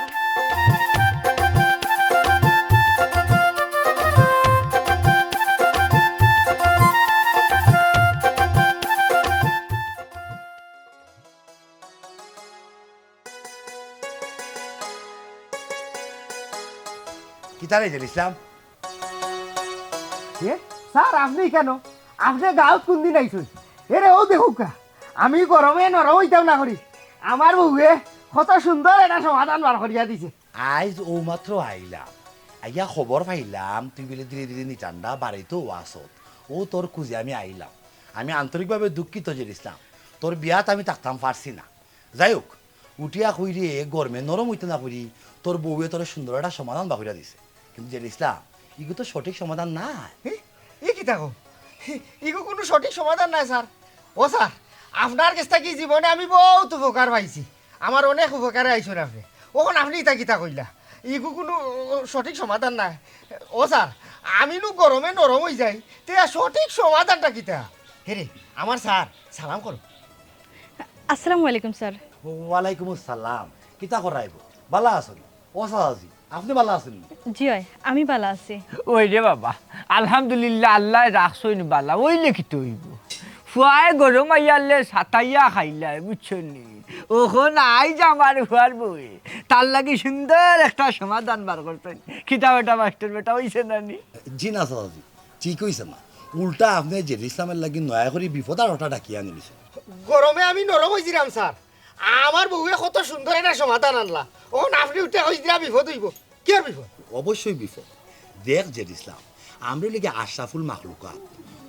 কিতা রে জেড ইসলাম? এ, স্যার, আপনি কেন? আপনি গাঁওত কোন দিন আইছইন? এরে, ও দেখউক্কা, আমি গরমে নরম অইতাম না করি। আমার বউয়ে কত সুন্দর একটা সমাধান বার করিয়া দিছে। আইজ অউ মাত্র আইলাম, আইয়া খবর পাইলাম তুই বুলে ধীরে ধীরে নিচান্ডা বাড়িতও আছত। অউ তোর খুঁজে আমি আইলাম। আমি আন্তরিকভাবে দুঃখিত জেড ইসলাম, তোর বিয়াত আমি থাকতাম পারছি না। যাই হোক, উঠিয়া কইরে গরমে নরম অইতে না করি, তোর বউয়ে তোরে সুন্দর একটা সমাধান বার করিয়া দিছে। কিন্তু জেড ইসলাম, ইগু তো সঠিক সমাধান নায়। এ, ই কিতা কও? ইগু কুনু সঠিক সমাধান নায় স্যার। ও স্যার, আপনার গেছ থাকি জীবনে আমি বউত উপকার পাইছি। আমার অনেক উপকারে আইছইন আপনে। অখন আপনে ইতা কিতা কইলা? ইগু কুনু সঠিক সমাধান নায়। ও স্যার, আমি নু গরমে নরম অই যাই, তে সঠিক সমাধানটা কিতা? হেরে, আমার স্যার, সালাম করো। আসসালামু আলাইকুম স্যার। ওয়ালাইকুম আসসালাম। কিতা করাইবো? বালা আছইন? ও চাচাজি, আপনে বালা আছইন নি? জি অয়, আমি বালা আছি। ওই রে বাবা, আলহামদুলিল্লাহ, আল্লায় রাখছইন বালা, অইলে কিতা অইবো? ফুয়ায় গরম আইয়ারলে সাতাইয়া খাইলায়, বুঝছো নি? অখন আইজ আমার ফুয়ার বউয়ে তার লাগি সুন্দর একটা সমাধান বার করছইন। কিতা বেটা মাস্টার বেটা, অইছে না নি? জি না চাচাজি, ঠিক অইছে না। উল্টা আপনে জেড ইসলামর লাগি নয়া করি বিপদ আরোটা ডাকিয়া আনিলিছইন। গরমে আমি নরম অইছিলাম স্যার, আমার বউয়ে কত সুন্দর একটা সমাধান আনলা। অখন আপনে উল্টা কইরা বিপদ অইবো। কিওর বিপদ? অবশ্যই বিপদ। দেখ জেড ইসলাম, আমরা অইলাগি আশরাফুল মাখলুকাত,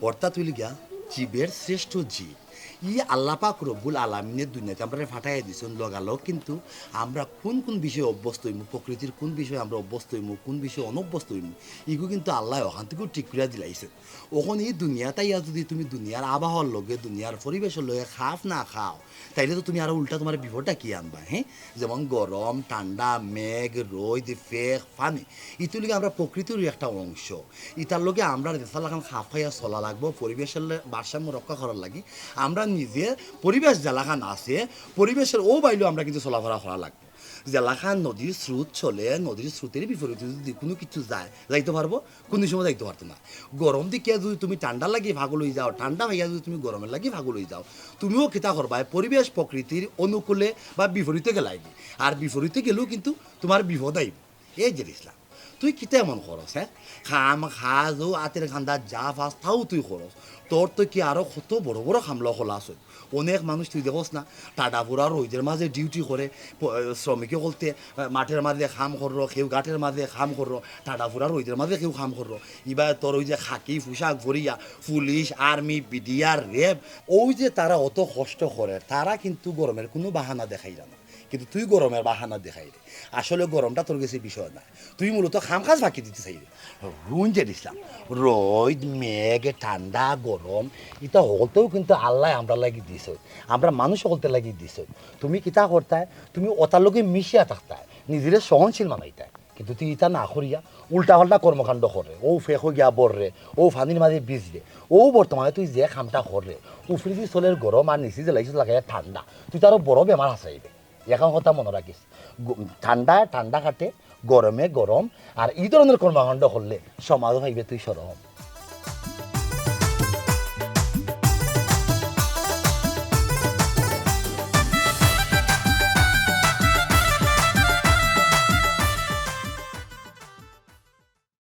অর্থাৎ অইলাগি জীবের শ্রেষ্ঠ জীব। ই আল্লাহ পাক রব্বুল আলামিনে দুনিয়াত আমরারে ফাটাইয়া দিছইন, লগালগ কিন্তু আমরা কুন কুন বিষয়ে অভ্যস্ত অইমু, প্রকৃতির কুন বিষয়ে আমরা অভ্যস্ত অইমু, কুন বিষয়ে অনভ্যস্ত অইমু, ইগু কিন্তু আল্লায় অখান থাকিউ ঠিক করিয়া দিলাইছইন। অখন ই দুনিয়াত আইয়া যুদি তুমি দুনিয়ার আবহাওয়ার লগে, দুনিয়ার পরিবেশর লগে খাপ না খাও, তাইলে তো তুমি আরো উল্টা তুমার বিপদ ডাকিয়া আনবায়, হ্যাঁ? যেমন গরম, ঠান্ডা, মেঘ, রইদ, ফেক, পানি, ইতা অইলো গি আমরা প্রকৃতির একটা অংশ। ইতার লগে আমরা যেছা লাখান খাপ খাইয়া চলা লাগবো, পরিবেশর লে-, ভারসাম্য রক্ষা করার লাগি। আমরা নিজে পরিবেশ যেলাখান আছে, পরিবেশর অউ বাইলো আমরা কিন্তু চলাফেরা করা লাগবো। যেলাখান নদীর স্রোত চলে, নদীর স্রোতর বিপরীতে যুদি কুনু কিছু যায়, যাইতো পারবো? কুনু সময় যাইতো পারতো না। গরম দেখিয়া যুদি তুমি ঠান্ডার লাগি পাগল অইযাও, ঠান্ডা পাইয়া যুদি তুমি গরমর লাগি পাগল অইযাও, তুমিও কিতা করবায়? পরিবেশ প্রকৃতির অনুকূলে বা বিপরীতে গেলায়গি। আর বিপরীতে গেলেও কিন্তু তুমার বিপদ আইবো। এ জেড ইসলাম, তুই কিতা এমন করস, হ্যাঁ? কাম কাজ অউ আতের কান্দাত যা পাস তাউ তুই করস। তোর তো কি আরো কত বড় বড় কামলা অকল আছে। অনেক মানুষ তুই দেখস না, টাডা পুরা রইদর মাঝে duty করে, প-, শ্রমিক অকলতে, আহ, মাঠর মাঝে কাম করলো, কেউ ঘাটর মাঝে কাম করলো, টাডা পুরা রইদর মাঝে কেউ কাম করলো। ইবায় তোর অউ যে খাকি পোশাক পরিয়া পুলিশ, আর্মি, বিডিআর, র‍্যাব, অউ যে তারা অত কষ্ট করে, তারা কিন্তু গরমর কুনু বাহানা দেখাইরা না, কিন্তু তুই গরমর বাহানা দেখাইরে। আসলে গরমটা তোর গেছে বিষয় নায়, তুই মূলত কাম কাজ ফাকি দিতে চাইরে। হুন জেড ইসলাম, রইদ, মেঘ, ঠান্ডা, গরম, ইতা হকলতাউ কিন্তু আল্লায় আমরার লাগি দিছইন, আমরা মানুষ অকলতর লাগি দিছইন। তুমি কিতা করতায়? তুমি অতার লগে মিশিয়া থাকতায়, নিজরে সহনশীল বানাইতায়। কিন্তু তুই ইতা না করিয়া উল্টা পাল্টা কর্মকাণ্ড কররে। অউ ফেকো গিয়া বররে, অউ পানির মাঝে ভিজরে, অউ বর্তমানে তুই যে কামটা কররে, উপরেদি চলের গরম আর নিচেদি লাগাইছস লাগাইয়া ঠান্ডা, তুই তো আরো বড় বেমার হাছাইবে। অখান কথা মনো রাখিস, গ-, ঠান্ডায় ঠান্ডা কাটে, গরমে গরম, আর ই ধরনর কর্মকাণ্ড করলে সমাজো পাইবে তুই শরম।